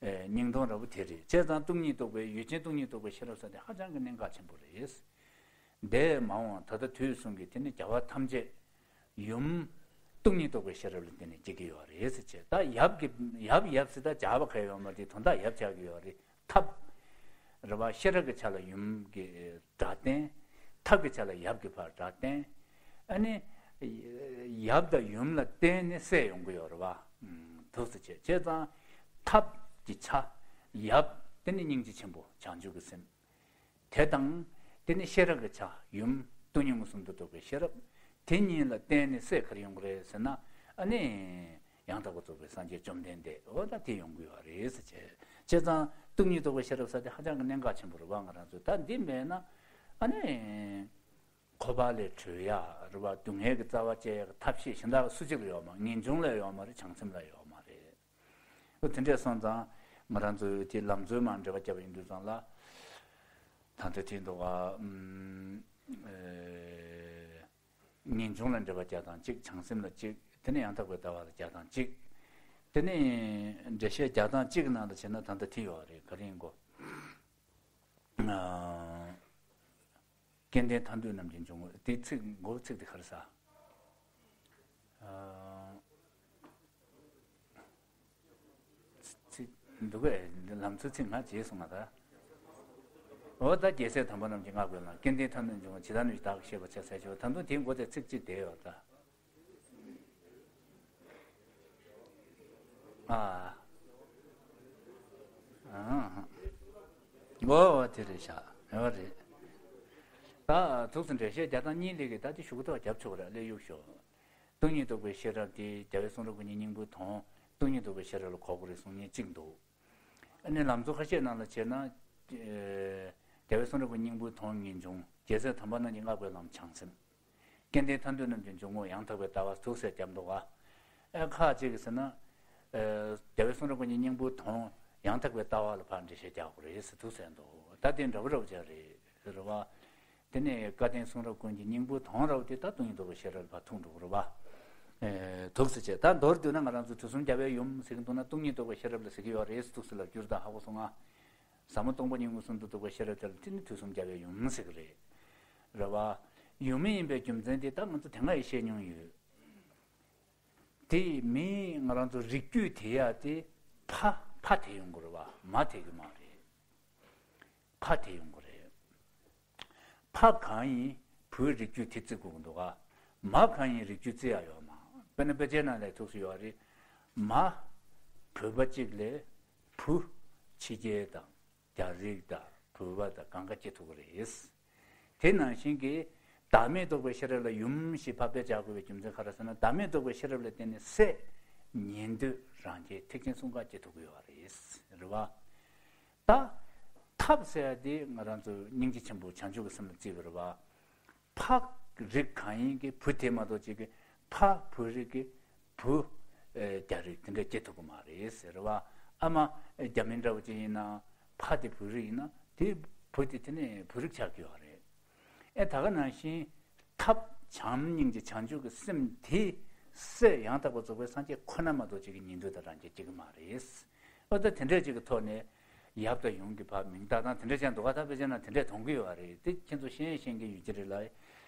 ཨེ་སྙིང་དོན་ར་བ་དེ་རེད། བྱས་ཙང་སྟོང་ཉིད་རྟོགས་པའི་ཡུལ་ཅན་སྟོང་ཉིད་རྟོགས་པའི་ཤེས་རབ་ཟེར་དེ་ཧ་ཅང་གི་གནད་འགག་ཆེན་པོ་རེད། འདས་མ་འོངས་ད་ལྟ་དུས་གསུམ་གྱི་དེ་ནི་རྒྱལ་བ་ཐམས་ཅད་ཡུམ་སྟོང་ཉིད་རྟོགས་པའི་ཤེས་རབ་ལ་བརྟེན་ནས་སྐྱེ་གི་ཡོད་རེད་ཟེར་བྱས། ད་ཡབ་ཀྱི་ཡབ་ཡབ་ཟེར་ད་བྱ་བ་ག་ཡོད་མ་རེད། དོན་དག་ཡབ་ཆགས་ཀྱི་ཡོད་རེད། ཐབས་རེད་བ། ཤེས་རབ་ཀྱི་ཆ་ལ་ཡུམ་གྱི་སྒྲ་བསྟན། ཐབས་ཀྱི་ཆ་ལ་ཡབ་ཀྱི་ཕར་སྒྲ་བསྟན། ཨ་ནི་ཡབ་དང་ཡུམ་ལ་བརྟེན་ནས་སད་ཡོང་གི་ཡོད་རེད་བ། ཐུགས་སུ་ཆེ་བྱས་ཙང་ཐབས་ཀྱི་ཆ་ཡབ་དེ་ནི་སྙིང་རྗེ་ཆེན་པོ་བྱང་ཆུབ་ཀྱི་སེམས། དེ་དང་། དེ་ནི་ཤེས་རབ་ཀྱི་ཆ་ཡུམ་སྟོང་ཉིད་མངོན་སུམ་དུ་རྟོགས་པའི་ཤེས་རབ། དེ་གཉིས་ལ་བརྟེན་ནས་སད་ག་རེ་ཡོང་གི་རེད་ཟེར་ན། ཨ་ནི་ཡང་དག་པར་རྫོགས་པའི་སངས་རྒྱས་བཅོམ་ལྡན་འདས། འོ་ད་དེ་ཡོང་གི་ཡོད་རེད་ཟེར་བྱས། བྱས་ཙང་སྟོང་ཉིད་རྟོགས་པའི་ཤེས་རབ་ཟེར་དེ་ཧ་ཅང་གི་གནད་འགག་ཆེན་པོ་རེད་བ། ང་རང་ཚོས་ད་འདི་མེད་ན། ཨ་ནི་འཁོར་བ་ལས་གྲོལ་ཡ་རེད་བ། སྡུག་བསྔལ་གྱི་རྩ་བ་བཅད་ཡ་གི་ཐབས་ཤེས་གཞན་དག་སུ་གཅིག་ལ་ཡོད་མ། ངེས་འབྱུང་ལ་ཡོད་མ་རེད། བྱང་སེམས་ལ་ཡོད་མ་རེད། དེ་འདྲས་སོང་ཙང་ང་རང་ཚོའི་དེ་ལམ་འཛོལ་མར་འགྲེལ་པ་བརྒྱབ་པ་ཡིན་དུས་ཙང་ལ། ད་ལྟ་དེ་འདུག་ག་ཨམ། ཨེ། ངེས་འབྱུང་ལ་འགྲེལ་པ་བརྒྱབ་སྟངས་གཅིག་བྱང་སེམས་ལ་གཅིག་དེ་ནས་ཡང་དག་པའི་ལྟ་བ་ལ་བརྒྱབ་སྟངས་གཅིག་དེ་ནས་འགྲེལ་བཤད་བརྒྱབ་སྟངས་གཅིག་གི་ནང་དུ་བྱས་ན་ད་ལྟ་དེ་ཡོད་རེད། ག་རེ་ཡིན་གོ། ཨ། སྐལ་ལྡན་ཐར་འདོད་རྣམས་ཀྱི་འབྱུང་གནས། དེ་ཚིག་མགོ་ཚིག་དེ་ག་རེ་ཟ། ཨ། ཚིག་འདུག་གས། ལམ་ཚུལ་ཚིག་ང་བརྗེད་སོང་ང་ད། འོ་ད་རྒྱལ་སྲས་དམ་པ་རྣམས་ཀྱིས་བསྔགས་པའི་ལམ། སྐལ་ལྡན་ཐར་འདོད་འབྱུང་བ་ཇི་ལྟར་ནུས་ཤིག་བདག་གིས་ཤེས་པར་བྱ་ཟེར་ཞུ་བ། ད་དུང་དེའི་མགོ་དེ་ཚིག་གཅིག་བསྡད་ཡོད་ད། ཨ། ཨ། འོ་འོ་དེ་རེད་ཤག་འོ་རེད། ད་ཐུགས་སུ་འགྲེལ་བཤད་རྒྱག་སྟངས་གཉིས་ལས་ཀྱི་ད་དེ་ཞུ་གི་ཐོག་རྒྱབ་ཆོག་ར་ལས་གཡུག་ཞོག་སྟོང་ཉིད་རྟོགས་པའི་ཤེས་རབ་དེ་རྒྱལ་བའི་གསུང་རབ་ཀུན་གྱི་སྙིང་པོའི་དོན་སྟོང་ཉིད་རྟོགས་པའི་ཤེས་རབ་ལ་གོ་དགོས་རེད་གསུང་མཁན་གཅིག་འདུག་ཨ་ནི་ལམ་གཙོ་ཁ་ཤས་ནང་ལ་བྱས་ན། ཨེ། རྒྱལ་བའི་གསུང་རབ་ཀྱི་སྙིང་པོའི་དོན་ངེས་འབྱུང་། རྒྱལ་སྲས་དམ་པ་རྣམས་ཀྱིས་བསྔགས་པའི་ལམ་བྱང་སེམས། སྐལ་ལྡན་ཐར་འདོད་རྣམས་ཀྱི་འབྱུང་གནས་ཡང་དག་པའི་ལྟ་བ་ཐུགས་སུ་བརྒྱབ་འདུག་ག་ཨེ་ཁ་ཅིག་གིས་ཟེར་ན། ཨེ། རྒྱལ་བའི་གསུང་རབ་ཀུན་གྱི་སྙིང་པོའི་དོན་ཡང་དག་པའི་ལྟ་བ་ལ་ཕར་འགྲེལ་བཤད་རྒྱག་དགོས་རེད་ཟེར་ཐུགས་སུ་འདུག་ད་དེ་འདྲ་པོ་ར་བ་ཅིག་རེད་རེད་བ། དེ་ནས་སྐལ་ལྡན་གསུང་རབ་ཀུན་གྱི་སྙིང་པོའི་དོན་ར་བ་དེ་ད་སྟོང་ཉིད་རྟོགས་པའི་ཤེས་རབ་ལ་ཕར་ཐུག་འགྲོ་གི་རེད་བ། ཨེ། ཐུགས་སུ་ཆེ། ད་མདོར་བསྡུས་ན་ང་རང་ཚོ་དུས་གསུམ་རྒྱལ་བའི་ཡུམ་ཟེར་གྱི་འདུག་ན་སྟོང་ཉིད་རྟོགས་པའི་ཤེས་རབ་ལ་ཟེར་གྱི་ཡོད་རེད་ཟེར་ཐུགས་སུ་ལབ་རྒྱུ་རེད། ད་ཧ་གོ་སོང་ང་། ཟབ་མོ་སྟོང་པ་ཉིད་མངོན་སུམ་དུ་རྟོགས་པའི་ཤེས་རབ་དེ་ལ་དེ་ནི་དུས་གསུམ་རྒྱལ་བའི་ཡུམ་ཟེར་གི་རེད། རེད་བ། ཡུམ་ཡིན་པའི་རྒྱུ་མཚན་དེ་ད་ང་ཚོ་དེ་སྔ་ཡང་བཤད་མྱོང་ཡོད། དེ་མིའི་ང་རང་ཚོ་རིགས་རྒྱུད་དེད་ཡ་དེ་ཕ་ཕ་དེད་ཡོང་གི་རེད་བ། མ་དེད་གི་མ་རེད། ཕ་དེད་ཡོང་གི་རེད། ཕ་གང་ཡིན་བུའི་རིགས་རྒྱུད་དེ་བརྩི་དགོས་ཀྱི་འདུག་ག་མ་གང་ཡིན་རིགས་རྒྱུད་བརྩི་ཡ་ཡོད་མ། དཔེར་ན་དཔེ་ཆའི་ནང་ལ་ཐུགས་སུ་ཡོད་རེད། མ། བོད་པ་གཅིག་ལས་བུ། ཕྱི་རྒྱལ་དང་རྒྱ་རིགས་དང་བོད་པ་དང་གང་ག་སྐྱེ་ཐུབ་ཀྱི་རེད། དེ་ནང་བཞིན་གྱི་བདག་མེད་རྟོགས་པའི་ཤེས་རབ་ལ་ཡུམ་ཞེས་ཕར་དཔེ་བྱ་དགོས་པའི་རྒྱུ་མཚན་ག་རེ་ཟེར་ན། བདག་མེད་རྟོགས་པའི་ཤེས་རབ་ལ་བརྟེན་ནས་སྲས་ཉན་ཐོས་རང་རྒྱལ་ཐེག་ཆེན་གསུམ་ཀ་སྐྱེ་ཐུབ་ཀྱི་ཡོད་རེད། རེད་བ། ད་ཐབས་ཟེར་ཡ་དེ་ང་རང་ཚོ་སྙིང་རྗེ་ཆེན་པོ་བྱང་ཆུབ་ཀྱི་སེམས་ལ་བརྩི་བ་རེད་བ། ཕ་རིགས་གང་ཡིན་གྱི་བུ་དེ་མ་གཏོགས་ཅིག་གི་ཕ་བོད་རིགས་ཀྱི་བུ་ཨེ་རྒྱ་རིགས་དེ་འདྲ་སྐྱེ་ཐུབ་ཀྱི་མ་རེད་ཟེར་བ། ཨ་མ་རྒྱ་མི་འདྲ་བོ་ཅིག་ཡིན་ན་ཕ་དེ་བོད་རིགས་ཡིན་ན་དེ་བུ་དེ་དེ་ནས་བོད་རིགས་ཆགས་ཀྱི་ཡོད་རེད། ཨེ་ད་ག་ནང་བཞིན་ཐབས་བྱམས་སྙིང་རྗེ་བྱང་ཆུབ་ཀྱི་སེམས་དེ་སྲས་ཡང་དག་པར་རྫོགས་པའི་སངས་རྒྱས་ཁོ་ན་མ་གཏོགས་ཅིག་གི་ཉན་ཐོས་དང་རང་རྒྱལ་སྐྱེ་གི་མ་རེད། ཨོ་ད་དེ་འདྲས་ཅིག་གི་ཐོག་ནས་ཡབ་དང་ཡུམ་གྱི་ཕར་མིང་བཏགས་སྟངས་དེ་འདྲས་ཅན་འདུག་ག་ད་དཔེ་བྱས་ན་དེ་འདྲས་མཐོང་གི་ཡོད་རེད། དེ་ཁྱེད་ཚོ་ཤེས་ཤེས་ཀྱི་ཡོད་ཀྱི་རེད་ལ། ཨེ་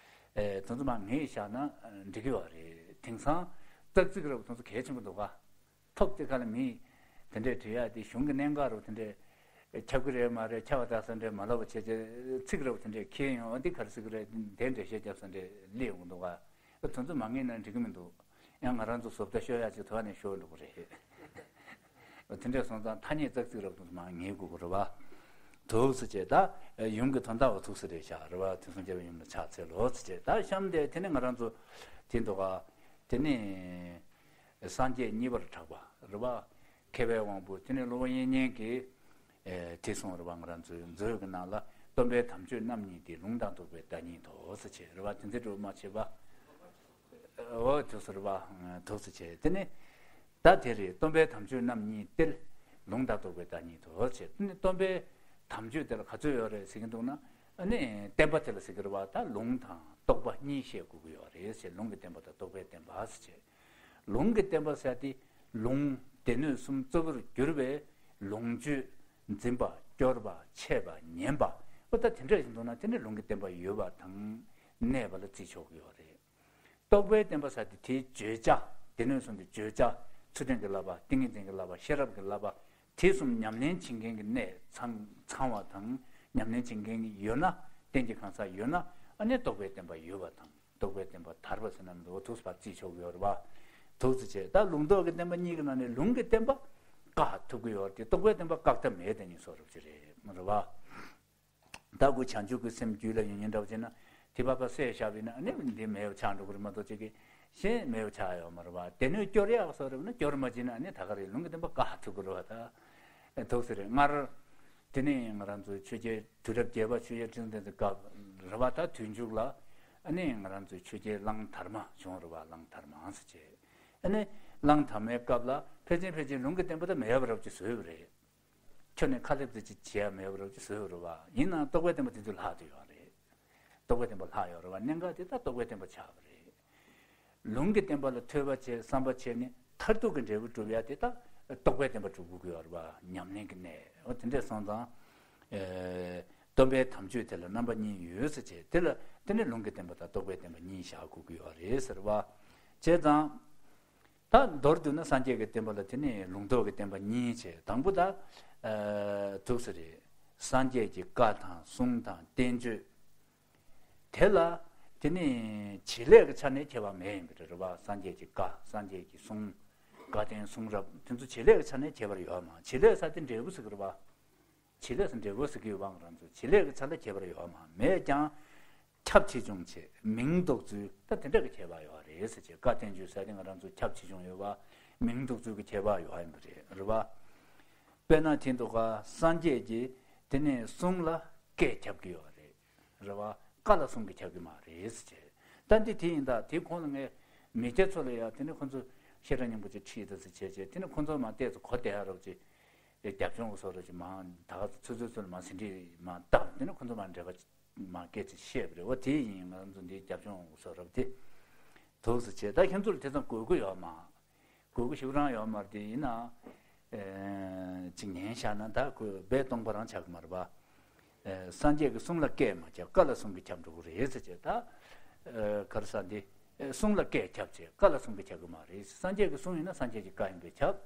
དེ་ཚོ་མར་ངེས་བཞག་ན་འགྲིག་གི་ཡོད་རེད། དེང་སང་ཙག་ཙིག་རབ་དེ་ཚོ་གལ་ཆེན་པོ་འདུག་ག་ཐོབ་དེ་ག་ལ་མི་དེ་འདྲས་བྲིས་ཡ་དེ་གཞུང་གི་གནད་འགག་རུ་དེ་འདྲས་ཁྱབ་ཀྱི་རེད་མ་རེད། ཁྱབ་པ་དག་ས་འདྲས་མ་ལབ་པ་བྱས་བྱས་ཚིག་རབ་དེ་འདྲས་ཁྱེར་ཡོང་། འདི་ག་རེ་ཟེར་གི་རེད། དེ་འདྲས་བཤད་རྒྱབ་ས་འདྲས་སླེབས་ཡོང་གི་འདུག་ག་དེ་ཚོ་མ་ངེས་ན་འགྲིག་གི་མི་འདུག་ཡང་ང་རང་ཚོ་བཟོ་ལྟ་ཤོར་ཡ་ཅིག་ཐོག་ནས་ཤོར་འགྲོ་གི་རེད། དེ་འདྲས་སོང་ཙང་ཐ་སྙད་ཙག་ཙིག་རབ་དེ་ཚོ་མ་ངེས་དགོས་གི་རེད་བ། ཐུགས་སུ་ཆེ་ད་ཡུམ་གྱི་དོན་དག་བ་ཐུགས་སུ་རེད་བཞག་རེད་བ། དུས་གསུམ་རྒྱལ་བའི་ཡུམ་ལ་ཕྱག་འཚལ་ལོ་ཟེར་བྱས་ད་གཤམ་དེ་དེ་ནས་ང་རང་ཚོ་དེ་འདུག་ག་དེ་ནས། སངས་རྒྱས་གཉིས་པར་གྲགས་པ་རེད་བ། མཁས་པའི་དབང་པོ་དེ་ནི་སློབ་དཔོན་དབྱིག་གཉེན་གྱིས་ཨེ་དེ་གསུངས་རེད་བ། ང་རང་ཚོའི་མཛོད་ཀྱི་ནང་ལ་སྟོན་པའི་དམ་ཆོས་རྣམ་གཉིས་ཏེ། ལུང་དང་རྟོགས་པའི་བདག་ཉིད་དོ་ཟེར་བྱས་རེད་བ། དེ་ཚེ་སྒྲུབ་མ་བྱེད་པ། འོ་དུ་ཟེར་བ་དུ་ཟེར་བྱས་དེ་ནི་ད་དེ་རེད། སྟོན་པའི་དམ་ཆོས་རྣམ་གཉིས་ཏེ། ལུང་དང་རྟོགས་པའི་བདག་ཉིད་དོ་ཟེར་བྱས་དེ་ནི་སྟོན་པའི་དམ་ཆོས་དེ་ལ་ག་ཚོད་ཡོད་རེད་ཟེར་གྱི་འདུག་ན། ཨ་ནི་བསྟན་པ་དེ་ལ་ཟེར་གྱི་རེད་བ། ད་ལུང་དང་རྟོགས་པ་གཉིས་བཤད་དགོས་ཀྱི་ཡོད་རེད་ཟེར། ལུང་གི་བསྟན་པ་དང་རྟོགས་པའི་བསྟན་པ་ཟེར་བྱས། ལུང་གི་བསྟན་པ་ཟེར་དེ་ལུང་སྡེ་སྣོད་གསུམ་གཙོ་བོར་གྱུར་པའི་ལོངས་སྤྱོད་འཛིན་པ་སྐྱོར་པ་འཆད་པ་ཉན་པ། ཨོ་ད་དེ་འདྲ་ཞིག་འདུག་ན་དེ་ནི་ལུང་གི་བསྟན་པ་ཡོད་པ་དང་གནས་པ་ལ་བརྩི་ཆོག་གི་ཡོད་རེད། རྟོགས་པའི་བསྟན་པ་ཟེར་དེ་དེའི་བརྗོད་བྱ། སྡེ་སྣོད་གསུམ་གྱི་བརྗོད་བྱ། ཚུལ་ཁྲིམས་ཀྱི་བསླབ་པ། ཏིང་ངེ་འཛིན་གྱི་བསླབ་པ། ཤེས་རབ་ཀྱི་བསླབ་པ། དེ་གསུམ་ཉམས་ལེན་བྱེད་མཁན་གྱི་གནས་ཚང་ཚང་བ་དང་། ཉམས་ལེན་བྱེད་མཁན་གྱི་ཡོད་ན། རྟེན་གྱི་གང་ཟག་ཡོད་ན། ཨ་ནི་རྟོགས་པའི་བསྟན་པ་ཡོད་པ་དང་། རྟོགས་པའི་བསྟན་པ་དར་བ་ཟེར་ན་མི་འདུག་ཐུགས་སུ་ཕར་བརྩི་ཆོག་གི་ཡོད་རེད་བ། ཐུགས་སུ་ཆེ་ད་ལུང་རྟོགས་ཀྱི་བསྟན་པ་གཉིས་ཀྱི་ནང་ནས་ལུང་གི་བསྟན་པ་བཀག་ཐུབ་ཀྱི་ཡོད་རེད་དེ། རྟོགས་པའི་བསྟན་པ་བཀག་ཐབས་མེད་དེ་ནི་བཟོ་རབས་ཅིག་རེད་མ་རེད་བ། ད་ཁོ་བྱང་ཆུབ་ཀྱི་སེམས་རྒྱུད་ལ་ཡོད་མཁན་འདྲ་བོ་བྱས་ན་དེ་བབ་པ་བསད་བཞག་པ་ཡིན་ན་ཨ་ནི་འདི་མེད་པ་ཆགས་འགྲོ་གི་རེད་མ་གཏོགས་ཅིག་གི་གཞན་མེད་པ་ཆགས་ཡོད་མ་རེད་བ། སྡེ་སྣོད་སྐྱོར་ཡག་བཟོ་རབས་ན་སྐྱོར་མ་བྱས་ན་ཨ་ནི་ད་ག་རེད། ལུང་གི་བསྟན་པ་བཀག་ཐུབ་ཀྱི་རེད་བ། ད་ཐུགས་སུ་རེད། སྔར་དེ་ནས་ང་རང་ཚོའི་ཆོས་རྒྱལ་དུས་རབས་བརྒྱད་པ་ཆོས་རྒྱལ་ཁྲི་སྲོང་ལྡེ་བཙན་སྐབས་རེད་བ། ད་དུས་མཇུག་ལ་ཨ་ནི་ང་རང་ཚོའི་ཆོས་རྒྱལ་གླང་དར་མ་བྱུང་རེད་བ། གླང་དར་མ་ཟེར་བྱས། ཨ་ནི་གླང་དར་མའི་སྐབས་ལ་ཕལ་ཆེར་ཕལ་ཆེར་ལུང་གི་བསྟན་པ་ད་མེད་པ་རབ་ཅིག་བཟོས་པ་རེད། ཁྱོན་ནས་ཁ་སླེབས་ཙམ་ཅིག་བྱས་ཡ་མེད་པ་རབ་ཅིག་བཟོས་པ་རེད་བ། ཡིན་ནའང་རྟོགས་པའི་བསྟན་པ་དེ་ཚོ་ལྷག་བསྡད་ཡོད་རེད། རྟོགས་པའི་བསྟན་པ་ལྷག་ཡོད་རེད་བ། གནད་འགག་དེ་ད་རྟོགས་པའི་བསྟན་པ་ཆགས་པ་རེད། ལུང་གི་བསྟན་པ་ལ་ཐོས་པ་བྱས་བསམ་པ་བྱས་ནས་མཐར་ཐུག་གི་འབྲས་བུ་སྒྲུབ་ཡ་དེ་ད་རྟོགས་པའི་བསྟན་པ་སྒྲུབ་དགོས་ཀྱི་ཡོད་རེད་བ། ཉམས་ལེན་གྱི་གནད། འོ་དེ་འདྲས་སོང་ཙང་། ཨེ། སྟོན་པའི་དམ་ཆོས་དེ་ལ་རྣམ་པ་གཉིས་ཡོད་ཟེར་བྱས། དེ་ལ་དེ་ནི་ལུང་གི་བསྟན་པ་དང་རྟོགས་པའི་བསྟན་པ་གཉིས་བཞག་དགོས་ཀྱི་ཡོད་རེད་ཟེར་བ། བྱས་ཙང་། ད་མདོར་བསྡུས་ན་སངས་རྒྱས་ཀྱི་བསྟན་པ་ལ་དེ་ནི་ལུང་རྟོགས་ཀྱི་བསྟན་པ་གཉིས་བྱས། དང་པོ་ད། ཨ། ཐུགས་སུ་རེད། སངས་རྒྱས་ཀྱི་བཀའ་དང་གསུང་དང་བསྟན་བཅོས། དེ་ལ་དེ་ནི་བྱེད་ལས་ཀྱི་ཆ་ནས་ཁྱད་པར་མེད་ཡིན་པ་རེད་བ། སངས་རྒྱས་ཀྱི་བཀའ། སངས་རྒྱས་ཀྱི་གསུང་། བཀའ་བསྟན་གསུང་རབ་དེ་ཚོ་བྱེད་ལས་ཀྱི་ཆ་ནས་ཁྱད་པར་ཡོད་མ། བྱེད་ལས་ཟེར་དེ་འབྲས་བུ་ཟེར་གི་རེད་བ། བྱེད་ལས་སུ་འབྲས་བུ་ཟེར་གི་ཡོད་པ། ང་རང་ཚོ་བྱེད་ལས་ཀྱི་ཆ་ལ་ཁྱད་པར་ཡོད་མ་མེད་ཀྱང་། ཁྱབ་ཆེ་ཆུང་བྱེད། མིང་འདོགས་ཚུལ་ད་དེ་འདྲ་གི་ཁྱད་པར་ཡོད་རེད་ཟེར་བྱས། བཀའ་བསྟན་བཅོས་ཟེར་དེ་ང་རང་ཚོ་ཁྱབ་ཆེ་ཆུང་ཡོད་པ། མིང་འདོགས་ཚུལ་གྱི་ཁྱད་པར་ཡོད་ཡིན་པ་རེད། རེད་བ། དཔེར་ན་དེ་འདུག་ག་སངས་རྒྱས་ཀྱིས་དེ་ནས་གསུང་ལ་སྐད་ཁྱབ་ཀྱི་ཡོད་རེད། རེད་བ། བཀའ་ལ་གསུང་གི་ཁྱབ་ཀྱི་མ་རེད་ཟེར་བྱས། ད་འདི་དེ་ཡིན་ད་དེ་གོང་ལ་ངས་མི་སྐྱ་ཚོ་ལ་ཡ་དེ་ནས་ཁོ་ཚོ་བཤད་གྲྭ་སྙིང་པོ་ཅིག་ཁྲིད་ད་ཟེར་བྱས་བྱས། དེ་ནས་ཁོ་ཚོ་མ་བལྟས་ཚོ་གོ་བདེ་ཡ་རོགས་ཅིག་རྒྱབ་ལྗོངས་བཟོ་རོགས་ཅིག་མ་ད་ག་ཚོད་ཚོད་ཚོད་ལ་མ་ཟིན་བྲིས་མ་བཏབ། དེ་ནས་ཁོ་ཚོ་མ་འབྲེལ་བ་མ་སྐད་ཅིག་བཤད་པ་རེད། འོ་དེ་ཡིན། ང་ཚོ་འདི་རྒྱབ་ལྗོངས་བཟོ་རོགས་དེ་དུག་སེ་བྱས། ད་ཁྱེད་ཚོ་ལ་དེ་ཙམ་དགོས་མཁོ་ཡོད་མ། དགོས་མཁོ་ཞིག་རང་ཡོད་མ་རེད། དེ་ཡིན་ན། ཨེ། ཅིག་ཉན་བཞག་ན་ད་ཁོས་སྦས་སྟོང་པ་རང་ཆགས་ཀྱི་མ་རེད་པ། ཨེ། སངས་རྒྱས་ཀྱི་གསུང་ལ་སྐད་མ་ཁྱབ། བཀའ་ལ་གསུང་གིས་ཁྱབ་འགྲོ་གི་རེད་ཟེར་བྱས། ད། ཨེ། ག་རེ་ཟེར་འདི། ཨེ། གསུང་ལ་སྐད་ཁྱབ་བྱས། བཀའ་ལ་གསུང་གིས་ཁྱབ་ཀྱི་མ་རེད། སངས་རྒྱས་ཀྱི་གསུང་ཡིན་ན་སངས་རྒྱས་ཀྱི་བཀའ་ཡིན་པས་ཁྱབ།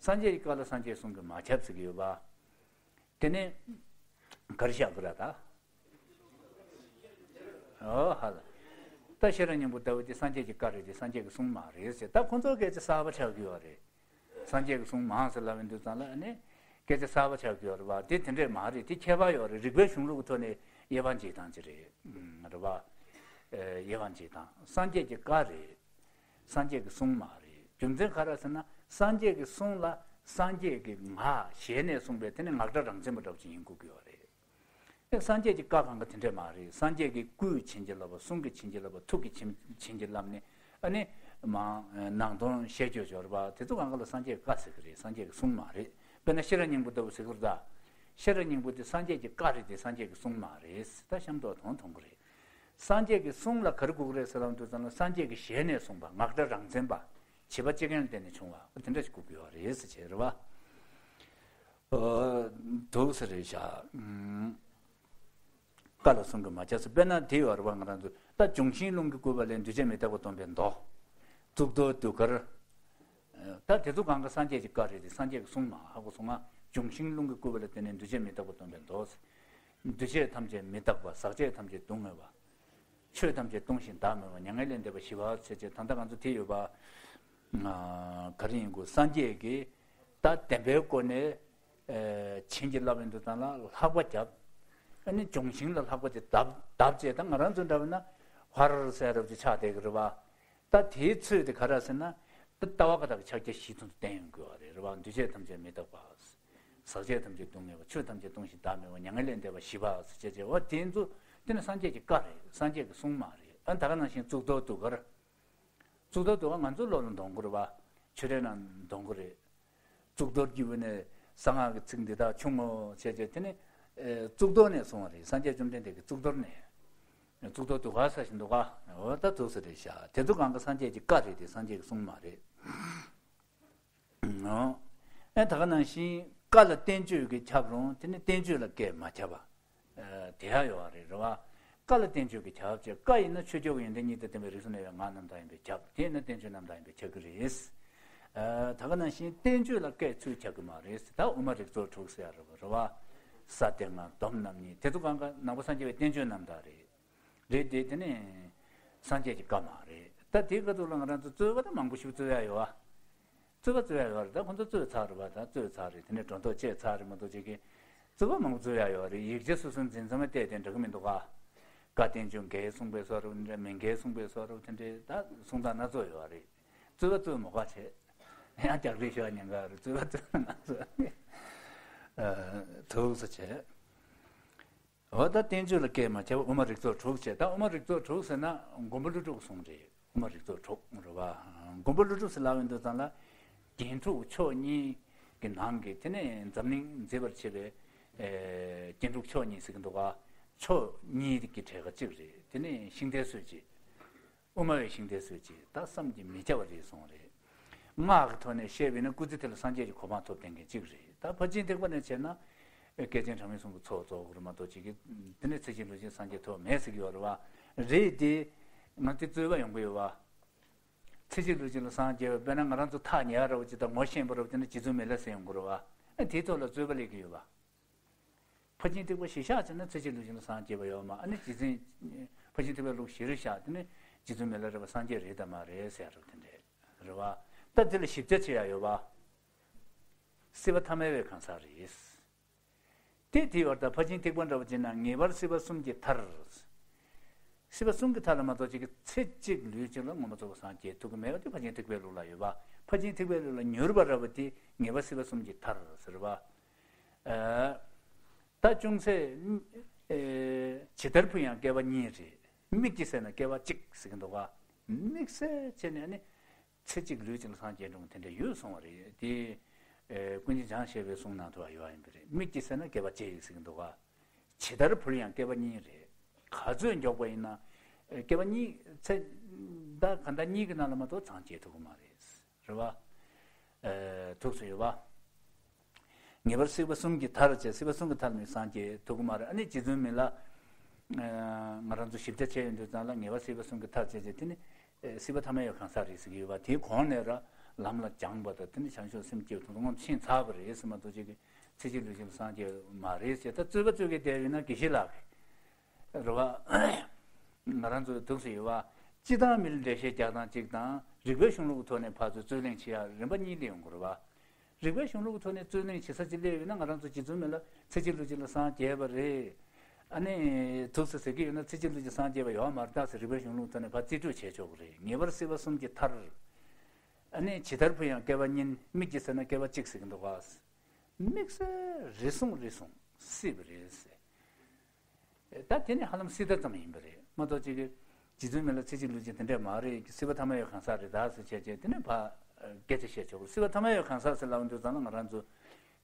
སངས་རྒྱས་ཀྱི་བཀའ་ལ་སངས་རྒྱས་གསུང་གིས་མ་ཁྱབ་ཟེར་གྱི་ཡོད་པ། དེ་ནས་ག་རེ་བཞག་དགོས་རེད་ད། ཨོ་ཧ་ལ། ད་ཤེས་རབ་སྙིང་པོ་ལྟ་བུ་དེ་སངས་རྒྱས་ཀྱི་བཀའ་རེད་དེ་སངས་རྒྱས་ཀྱི་གསུང་མ་རེད་ཟེར། ད་ཁོ་ཚོ་སྐད་ཆ་གསར་པ་ཆགས་ཀྱི་ཡོད་རེད། སངས་རྒྱས་ཀྱི་གསུང་མ་ཟེར་ལབ་པའི་དུས་ཙམ་ལ་ཨ་ནི་སྐད་ཆ་གསར་པ་ཆགས་ཀྱི་ཡོད་རེད་བ། དེ་དེ་འདྲས་མ་རེད། དེ་ཁྱད་པར་ཡོད་རེད། རིགས་པའི་གཞུང་ལུགས་ཀྱི་ཐོག་ནས་དབྱེ་བ་འབྱེད་སྟངས་ཅིག་རེད། ཨུམ། རེད་བ། ཨེ། དབྱེ་བ་འབྱེད་སྟངས་སངས་རྒྱས་ཀྱི་བཀའ་རེད། སངས་རྒྱས་ཀྱི་གསུང་མ་རེད། རྒྱུ་མཚན་ག་རེ་ཟེར་ན་སངས་རྒྱས་ཀྱི་གསུང་ལ་སངས་རྒྱས་ཀྱི་ངག་ཞལ་ནས་གསུངས་པའི་དེ་ནི་ངག་སྒྲ་རང་མཚན་པ་འདྲ་པོ་ཅིག་ཡིན་དགོས་ཀྱི་ཡོད་རེད། ཨེ། སངས་རྒྱས་ཀྱི་བཀའ་གང་ག་དེ་འདྲས་མ་རེད། སངས་རྒྱས་ཀྱི་སྐུས་བྱིན་གྱིས་བརླབས་པ། གསུང་གིས་བྱིན་གྱིས་བརླབས་པ། ཐུགས་ཀྱིས་བྱིན་བྱིན་གྱིས་བརླབས་ནས་ཨ་ནི་མ་ནང་དོན་བཤད་རྒྱུ་སྦྱོར་བ་དེ་ཚོ་གང་ག་ལ་སངས་རྒྱས་ཀྱི་བཀའ་ཟེར་གྱི་རེད། སངས་རྒྱས་ཀྱི་གསུང་མ་རེད། དཔེར་ན་ཤེས་རབ་སྙིང་པོ་ལྟ་བུ་ཟེར་གྱི་རེད་ད། ཤེས་རབ་སྙིང་པོ་དེ་སངས་རྒྱས་ཀྱི་བཀའ་རེད་དེ་སངས་རྒྱས་ཀྱི་གསུང་མ་རེད། ད་གཤམ་ཐོག་དོན་མཐོང་གི་རེད། སངས་རྒྱས་ཀྱི་གསུང་ལ་ག་རེ་དགོས་ཀྱི་རེད་ཟེར་ལབ་དུས་ཙམ་ལ་སངས་རྒྱས་ཀྱི་ཞལ་ནས་གསུངས་པ། ངག་སྒྲ་རང་མཚན་པ། བྱིས་པ་ལྕེ་རྐན་ལ་བརྟེན་ནས་བྱུང་བ་དེ་འདྲ་ཞིག་དགོས་ཀྱི་ཡོད་རེད་ཟེར་བྱས་རེད་བ། འདུག་ས་རེད་བཞག་བཀའ་ལ་གསུང་གི་མ་ཁྱབ་ཟེར། དཔེར་ན་དེ་ཡོད་རེད་བ། ང་རང་ཚོ་ད་འབྱུང་ཞིང་རླུང་གིས་བསྐུལ་བ་ལས། འདུས་བྱས་མི་རྟག་པ་སྟོན་པའི་མདོ། གཙུག་ཏོར་ཟློས་གར། ད་དེ་ཚོ་གང་ག་སངས་རྒྱས་ཀྱི་བཀའ་རེད་དེ་སངས་རྒྱས་ཀྱི་གསུང་མ་ཧ་གོ་སོང་ང་། འབྱུང་ཞིང་རླུང་གིས་བསྐུལ་བ་ལ་བརྟེན་ནས་འདུས་བྱས་མི་རྟག་པ་སྟོན་པའི་མདོ། འདུས་བྱས་ཐམས་ཅད་མི་རྟག་པ། ཟག་བཅས་ཐམས་ཅད་སྡུག་བསྔལ་བ། ཆོས་ཐམས་ཅད་སྟོང་ཞིང་བདག་མེད་པ། མྱ་ངན་ལས་འདས་པ་ཞི་བ་ཟེར་བྱས། ད་ལྟ་ང་ཚོ་དེ་ཡོད་པ། ག་རེ་ཡིན་དགོས། སངས་རྒྱས་ཀྱིས་ད་བདེན་པའི་སྒོ་ནས་བྱིན་གྱིས་བརླབས་པའི་དུས་ཙམ་ལ་ལྷག་པ་བརྒྱབ། ཨ་ནི་འབྱུང་ཞིང་ལ་ལྷག་པ་དེ་བརྡབ་བརྡབ་བྱས། ད་ང་རང་ཚོ་འདྲ་བ་ན་ཧར་ཟེར་རབ་ཅིག་ཆགས་བསྡད་ཀྱི་རེད་བ། ད་དེའི་ཚོད་དེ་ག་རེ་ཟེར་ན། ད་ལྟ་བ་ཀ་དག་གི་ཕྱག་རྒྱ་བཞི་ཚུན་དུ་བསྟན་ཡོང་དགོས་པ་རེད། རེད་བ། འདུས་བྱས་ཐམས་ཅད་མི་རྟག་པ། ཟག་བཅས་ཐམས་ཅད་སྡུག་བསྔལ་བ། ཆོས་ཐམས་ཅད་སྟོང་ཞིང་བདག་མེད་པ། མྱ་ངན་ལས་འདས་པ་ཞི་བ་ཟེར་བྱས་བྱས། འོ་དེ་ཚོ་དེ་ནི་སངས་རྒྱས་ཀྱི་བཀའ་རེད། སངས་རྒྱས་ཀྱི་གསུང་མ་རེད། ཨ་ད་ག་ནང་བཞིན་གཙུག་ཏོར་ཟློས་གར། གཙུག་ཏོར་ཟློས་གར་ང་ཚོའི་སློབ་ལ་འདོན་གྱི་རེད་བ། ཆོས་རའི་ནང་འདོན་གྱི་རེད། གཙུག་ཏོར་གྱི་དབུས་ནས་གསང་སྔགས་ཀྱི་ཚིག་འདི་དག་ཕྱུང་ངོ་ཟེར་བྱས་དེ་ནི། ཨེ། གཙུག་ཏོར་ནས་གསུངས་པ་རེད། སངས་རྒྱས་བཅོམ་ལྡན་འདས་ཀྱིས་གཙུག་ཏོར་ནས། གཙུག་ཏོར་ཟློས་གར་ཟེར་བཞིན་འདུག་ག་འོ་ད་འདུག་ས་རེད་བཞག་དེ་ཚོ་གང་ག་སངས་རྒྱས་ཀྱི་བཀའ་རེད་དེ་སངས་རྒྱས་ཀྱི་གསུང་མ་རེད། འོ། ཨེ་ད་ག་ནང་བཞིན་བཀའ་ལ་བསྟན་བཅོས་ཀྱིས་ཁྱབ་རུང་དེ་ནི་བསྟན་བཅོས་ལ་བཀས་མ་ཁྱབ་པ། ཨ། དེ་ཡང་ཡོད་རེད། རེད་བ། བཀའ་ལ་བསྟན་བཅོས་ཀྱིས་ཁྱབ་ཅེས། བཀའ་ཡིན་ན་ཆོས་སྐྱོང་གི་ཡོན་ཏན་གཉིས་དང་ལྡན་པའི་རིགས་སུ་གནས་པའི་ངག་རྣམ་དག་ཡིན་པས་ཁྱབ། དེ་ཡིན་ན་བསྟན་བཅོས་རྣམ་དག་ཡིན་པས་ཁྱབ་ཀྱི་རེད། ཨ། ད་ག་ནང་བཞིན་བསྟན་བཅོས་ལ་བཀས་ཚུལ་ཁྱབ་ཀྱི་མ་རེད། ད་དབུ་མ་རིགས་ཚོགས་དྲུག་ཟེར་ཡ་རེད་བ། རེད་བ། ས་སྡེ་ལྔ། སྡོམ་རྣམ་གཉིས། དེ་ཚོ་གང་ག་ནང་པ་སངས་རྒྱས་པའི་བསྟན་བཅོས་རྣམ་དག་རེད། རེད་དེ་དེ་ནི་སངས་རྒྱས་ཀྱི་བཀའ་མ་རེད། ད་དེའི་ཁ་ཐུག་ལ་ང་རང་ཚོ་རྩོད་པ་ད་མང་པོ་ཞིག་རྩོད་ཡ་ཡོད་བ། རྩོད་པ་རྩོད་ཡ་ཡོད་རེད། ད་ཁོང་ཚོ་རྩོད་ཚར་རེད་བ། ད་རྩོད་ཚར་རེད། དེ་ནས་སྒྲོ་འདོགས་བཅད་ཚར་རེད་མ་གཏོགས་ཅིག་གིས་རྩོད་པ་མང་པོ་རྩོད་ཡ་ཡོད་རེད། ཡིག་ཆ་སོ་སོའི་འཛིན་མཚམས་ལ་བལྟས་ཏེ་འགྲིག་གི་མི་འདུག་ག་བཀའ་བསྟན་བཅོས་འགལ་གསུངས་པའི་བཟོ་འདྲ་མི་འགལ་གསུངས་པའི་བཟོ་འདྲ་དེ་འདྲའི་ད་གསུང་སྟངས་སྣ་ཚོགས་ཡོད་རེད། རྩོད་པ་རྩོད་མ་དགོས་བྱས། ཡང་རྒྱག་རེས་ཞུ་བ་ཉེན་ཁ་རེད། རྩོད་པ་རྩོད་ན་ང་ཚོ་ཨ། ཐུགས་སུ་ཆེ། འོ་ད་བསྟན་བཅོས་ལ་བཀས་མ་ཁྱབ་པ་དབུ་མ་རིགས་ཚོགས་དྲུག་བྱས། ད་དབུ་མ་རིགས་ཚོགས་དྲུག་ཟེར་ན་མགོན་པོ་ཀླུ་སྒྲུབ་གསུང་རེད། དབུ་མ་རིགས་ཚོགས་དྲུག་རེད་བ། མགོན་པོ་ཀླུ་སྒྲུབ་ཟེར་ལབ་ཡོང་དུས་ཙམ་ལ་རྒྱན་དྲུག་མཆོག་གཉིས་ཀྱི་ནང་གི་དེ་ནས་འཛམ་གླིང་མཛེས་པར་བྱེད་པའི་ཨེ། རྒྱན་དྲུག་མཆོག་གཉིས་ཟེར་གྱི་འདུག་ག་མཆོག་གཉིས་ཀྱི་གྲས་ཀ་གཅིག་རེད། དེ་ནས་ཤིང་རྟའི་སྲོལ་འབྱེད། དབུ་མ་པའི་ཤིང་རྟའི་སྲོལ་འབྱེད་ད་བསམ་གྱིས་མི་ཁྱབ་པ་རེད་གསུངས་རེད། སྔགས་ཀྱི་ཐོག་ནས་བཤད་པ་ཡིན་ན་སྐུ་ཚེ་དེ་ལ་སངས་རྒྱས་ཀྱི་གོ་འཕང་ཐོབ་བསྡད་མཁན་གཅིག་རེད། ད་ཕར་ཕྱིན་ཐེག་པ་ནས་བྱས་ན་བསྐལ་ཆེན་གྲངས་མེད་གསུམ་གྱི་ཚོགས་རྫོགས་དགོས་རེད་མ་གཏོགས་ཅིག་གིས་དེ་ནས་ཚེ་གཅིག་ལུས་གཅིག་སངས་རྒྱས་ཐོབ་མེད་ཟེར་གྱི་ཡོད་རེད་བ། རེད་དེ། ང་དེ་རྩོད་པ་ཡོང་གི་ཡོད་བ། ཚེ་གཅིག་ལུས་གཅིག་ལ་སངས་རྒྱས་པ་དཔེར་ན་ང་རང་ཚོ་ཐག་ཉེ་བ་ར་བ་ཅིག་དང་ངོ་ཤེས་པ་ར་བ་ཅིག་ན་རྗེ་བཙུན་མི་ལ་ཟེར་ཡོང་གི་རེད་བ། ཨ་དེའི་ཐོག་ལ་རྩོད་པ་སླེབས་ཀྱི་ཡོད་བ། ཕར་ཕྱིན་ཐེག་པ་གཞི་བཞག་བྱས་ན་ཚེ་གཅིག་ལུས་གཅིག་ལ་སངས་རྒྱས་པ་ཡོད་མ། ཨ་ནི་རྗེ་བཙུན། ཕར་ཕྱིན་ཐེག་པའི་ལུགས་གཞིར་བཞག་དེ་ནི་རྗེ་བཙུན་མི་ལ་རས་པ་སངས་རྒྱས་རེད་དམ་མ་རེད་ཟེར་ཡ་རབས་དེ་འདྲས་རེད་བ། ད་དེ་ལ་ཞིབ་ཆ་བྱེད་ཡ་ཡོད་པ། སྲིད་པ་ཐ་མལ་པའི་གང་ཟག་རེད། དེ་དེའི་བར་དུ་ཕར་ཕྱིན་ཐེག་པ་འདྲ་བ་བྱས་ན་ངེས་པར་སྲིད་པ་གསུམ་གྱི་མཐར། སྲིད་པ་གསུམ་གྱི་མཐའ་ལ་མ་གཏོགས་ཅིག་གི་ཚེ་གཅིག་ལུས་གཅིག་ལ་མངོན་པར་རྫོགས་པར་སངས་རྒྱས་ཐུབ་ཀྱི་མེད་པ་དེ་ཕར་ཕྱིན་ཐེག་པའི་ལུགས་ལ་ཡོད་པ། ཕར་ཕྱིན་ཐེག་པའི་ལུགས་ལ་མྱུར་བ་ར་བ་དེ་ངེས་པར་སྲིད་པ་གསུམ་གྱི་མཐར་ཟེར་བ། ཨ། ད་ཅུང་ཟད། ཨེ། ཇི་ལྟར་ཕུལ་ཡང་བསྐལ་པ་གཉིས་རེད། དམིགས་ཀྱིས་བསལ་ན་བསྐལ་པ་གཅིག་ཟེར་གྱི་འདུག་ག་དམིགས་བསལ་བྱས་ནས་ནི། ཚེ་གཅིག་ལུས་གཅིག་ལ་སངས་རྒྱས་འགྲོ་མཁན་དེ་འདྲ་ཡོད་གསུངས་པ་རེད་དེ། ཨེ། ཀུན་མཁྱེན་འཇམ་དཔལ་དཔལ་གྱི་གསུང་ནང་དུ་ཡོད་པ་ཡིན་པ་རེད། དམིགས་ཀྱིས་བསལ་ན་བསྐལ་པ་གཅིག་ཟེར་གྱི་འདུག་ག་ཇི་ལྟར་ཕུལ་ཡང་བསྐལ་པ་གཉིས་རེད། ག་ཚོད་མགྱོགས་པ་ཡིན་ན། ཨེ། བསྐལ་པ་གཉིས་ཚེ། ཟླ་གང་ཟླ་གཉིས་ཀྱི་ནང་ལ་མ་གཏོགས་སངས་རྒྱས་ཐུབ་ཀྱི་མ་རེད། རེད་བ། ཨེ། ཐུགས་སུ་ཡོད་བ། ངེས་པར་སྲིད་པ་གསུམ་གྱི་མཐར་བྱས། སྲིད་པ་གསུམ་གྱི་མཐར་མི་སངས་རྒྱས་ཐུབ་ཀྱི་མ་རེད། ཨ་ནི་རྗེ་བཙུན་མི་ལ། ཨ། ང་རང་ཚོ་ཞིབ་ཆ་བྱས་ཡོང་དུས་ཙམ་ལ་ངེས་པར་སྲིད་པ་གསུམ་གྱི་མཐར་བྱས་བྱས་དེ་ནི། ཨེ། སྲིད་པ་ཐ་མལ་པའི་གང་ཟག་རེད་ཟེར་གྱི་ཡོད་པ། དེའི་གོང་ནས་ར་ལམ་ལ་སྦྱངས་པ་དང་དེ་ནི་བྱང་ཆུབ་སེམས་བསྐྱེད་དེ་ཚོ་ཕྱིན་ཚར་བ་རེད་ཟེར་མ་གཏོགས་ཅིག་གི་ཚེ་གཅིག་ལུས་གཅིག་ལ་སངས་རྒྱས་མ་རེད་ཟེར། ད་རྩོད་པ་རྩོད་མཁན་བསྡད་ཡོད་ན་དགེ་བཤེས་ལགས། རེད་བ། ང་རང་ཚོའི་ཐུགས་སུ་ཡོད་ སྤྱིར་བཏང་མི་ལ་འགྲེལ་བཤད་རྒྱག་སྟངས་གཅིག་དང་རིགས་པའི་གཞུང་ལུགས་ཀྱི་ཐོག་ནས་ཕར་ཚུར་རྩོད་གླེང་བྱེད་ཡག་རིམ་པ་གཉིས་སླེབས་ཡོང་གི་རེད་བ། རིགས་པའི་གཞུང་ལུགས་ཀྱི་ཐོག་ནས་རྩོད་གླེང་བྱེད་ས་གཅིག་སླེབས་ཡོད་ན། ང་རང་ཚོ་རྗེ་བཙུན་མི་ལ་ཚེ་གཅིག་ལུས་གཅིག་ལ་སངས་རྒྱས་པ་རེད། ཨ་ནི་ཐུགས་སུ་ཟེར་གྱི་ཡོད་ན། ཚེ་གཅིག་ལུས་གཅིག་སངས་རྒྱས་པ་ཡོད་མ་རེད་ད་ཟེར་རིགས་པའི་གཞུང་ལུགས་ཐོག་ནས་ཕར་རྩིས་སྤྲོད་བྱས་ཆོག་གི་རེད། ངེས་པར་སྲིད་པ་གསུམ་གྱི་མཐར། ཨ་ནི་ཇི་ལྟར་འཕོ་ཡང་བསྐལ་པ་གཉིས། དམིགས་ཀྱིས་བསལ་ན་བསྐལ་པ་གཅིག་ཟེར་གྱི་འདུག་ག་དམིགས་བསལ་རེ་ཟུང་རེ་ཟུང་སྲིད་པ་རེད་ཟེར། ད་དེ་ནི་ཧ་ལམ་སྲིད་མཐའ་ཙམ་ཡིན་པ་རེད་མ་གཏོགས། ཅིག་གི་རྗེ་བཙུན་མི་ལ་ཚེ་གཅིག་ལུས་གཅིག་དེ་འདྲས་མ་རེད། སྲིད་པ་ཐ་མལ་པའི་གང་ཟག་རེད་ད་ཟེར་བྱས་བྱས་དེ་ནས་ཕར་སྐད་ཆ་བཤད་ཆོག་གི། སྲིད་པ་ཐ་མལ་པའི་གང་ཟག་ཟེར་ལབ་དུས་ཙམ་ལ་ང་རང་ཚོ་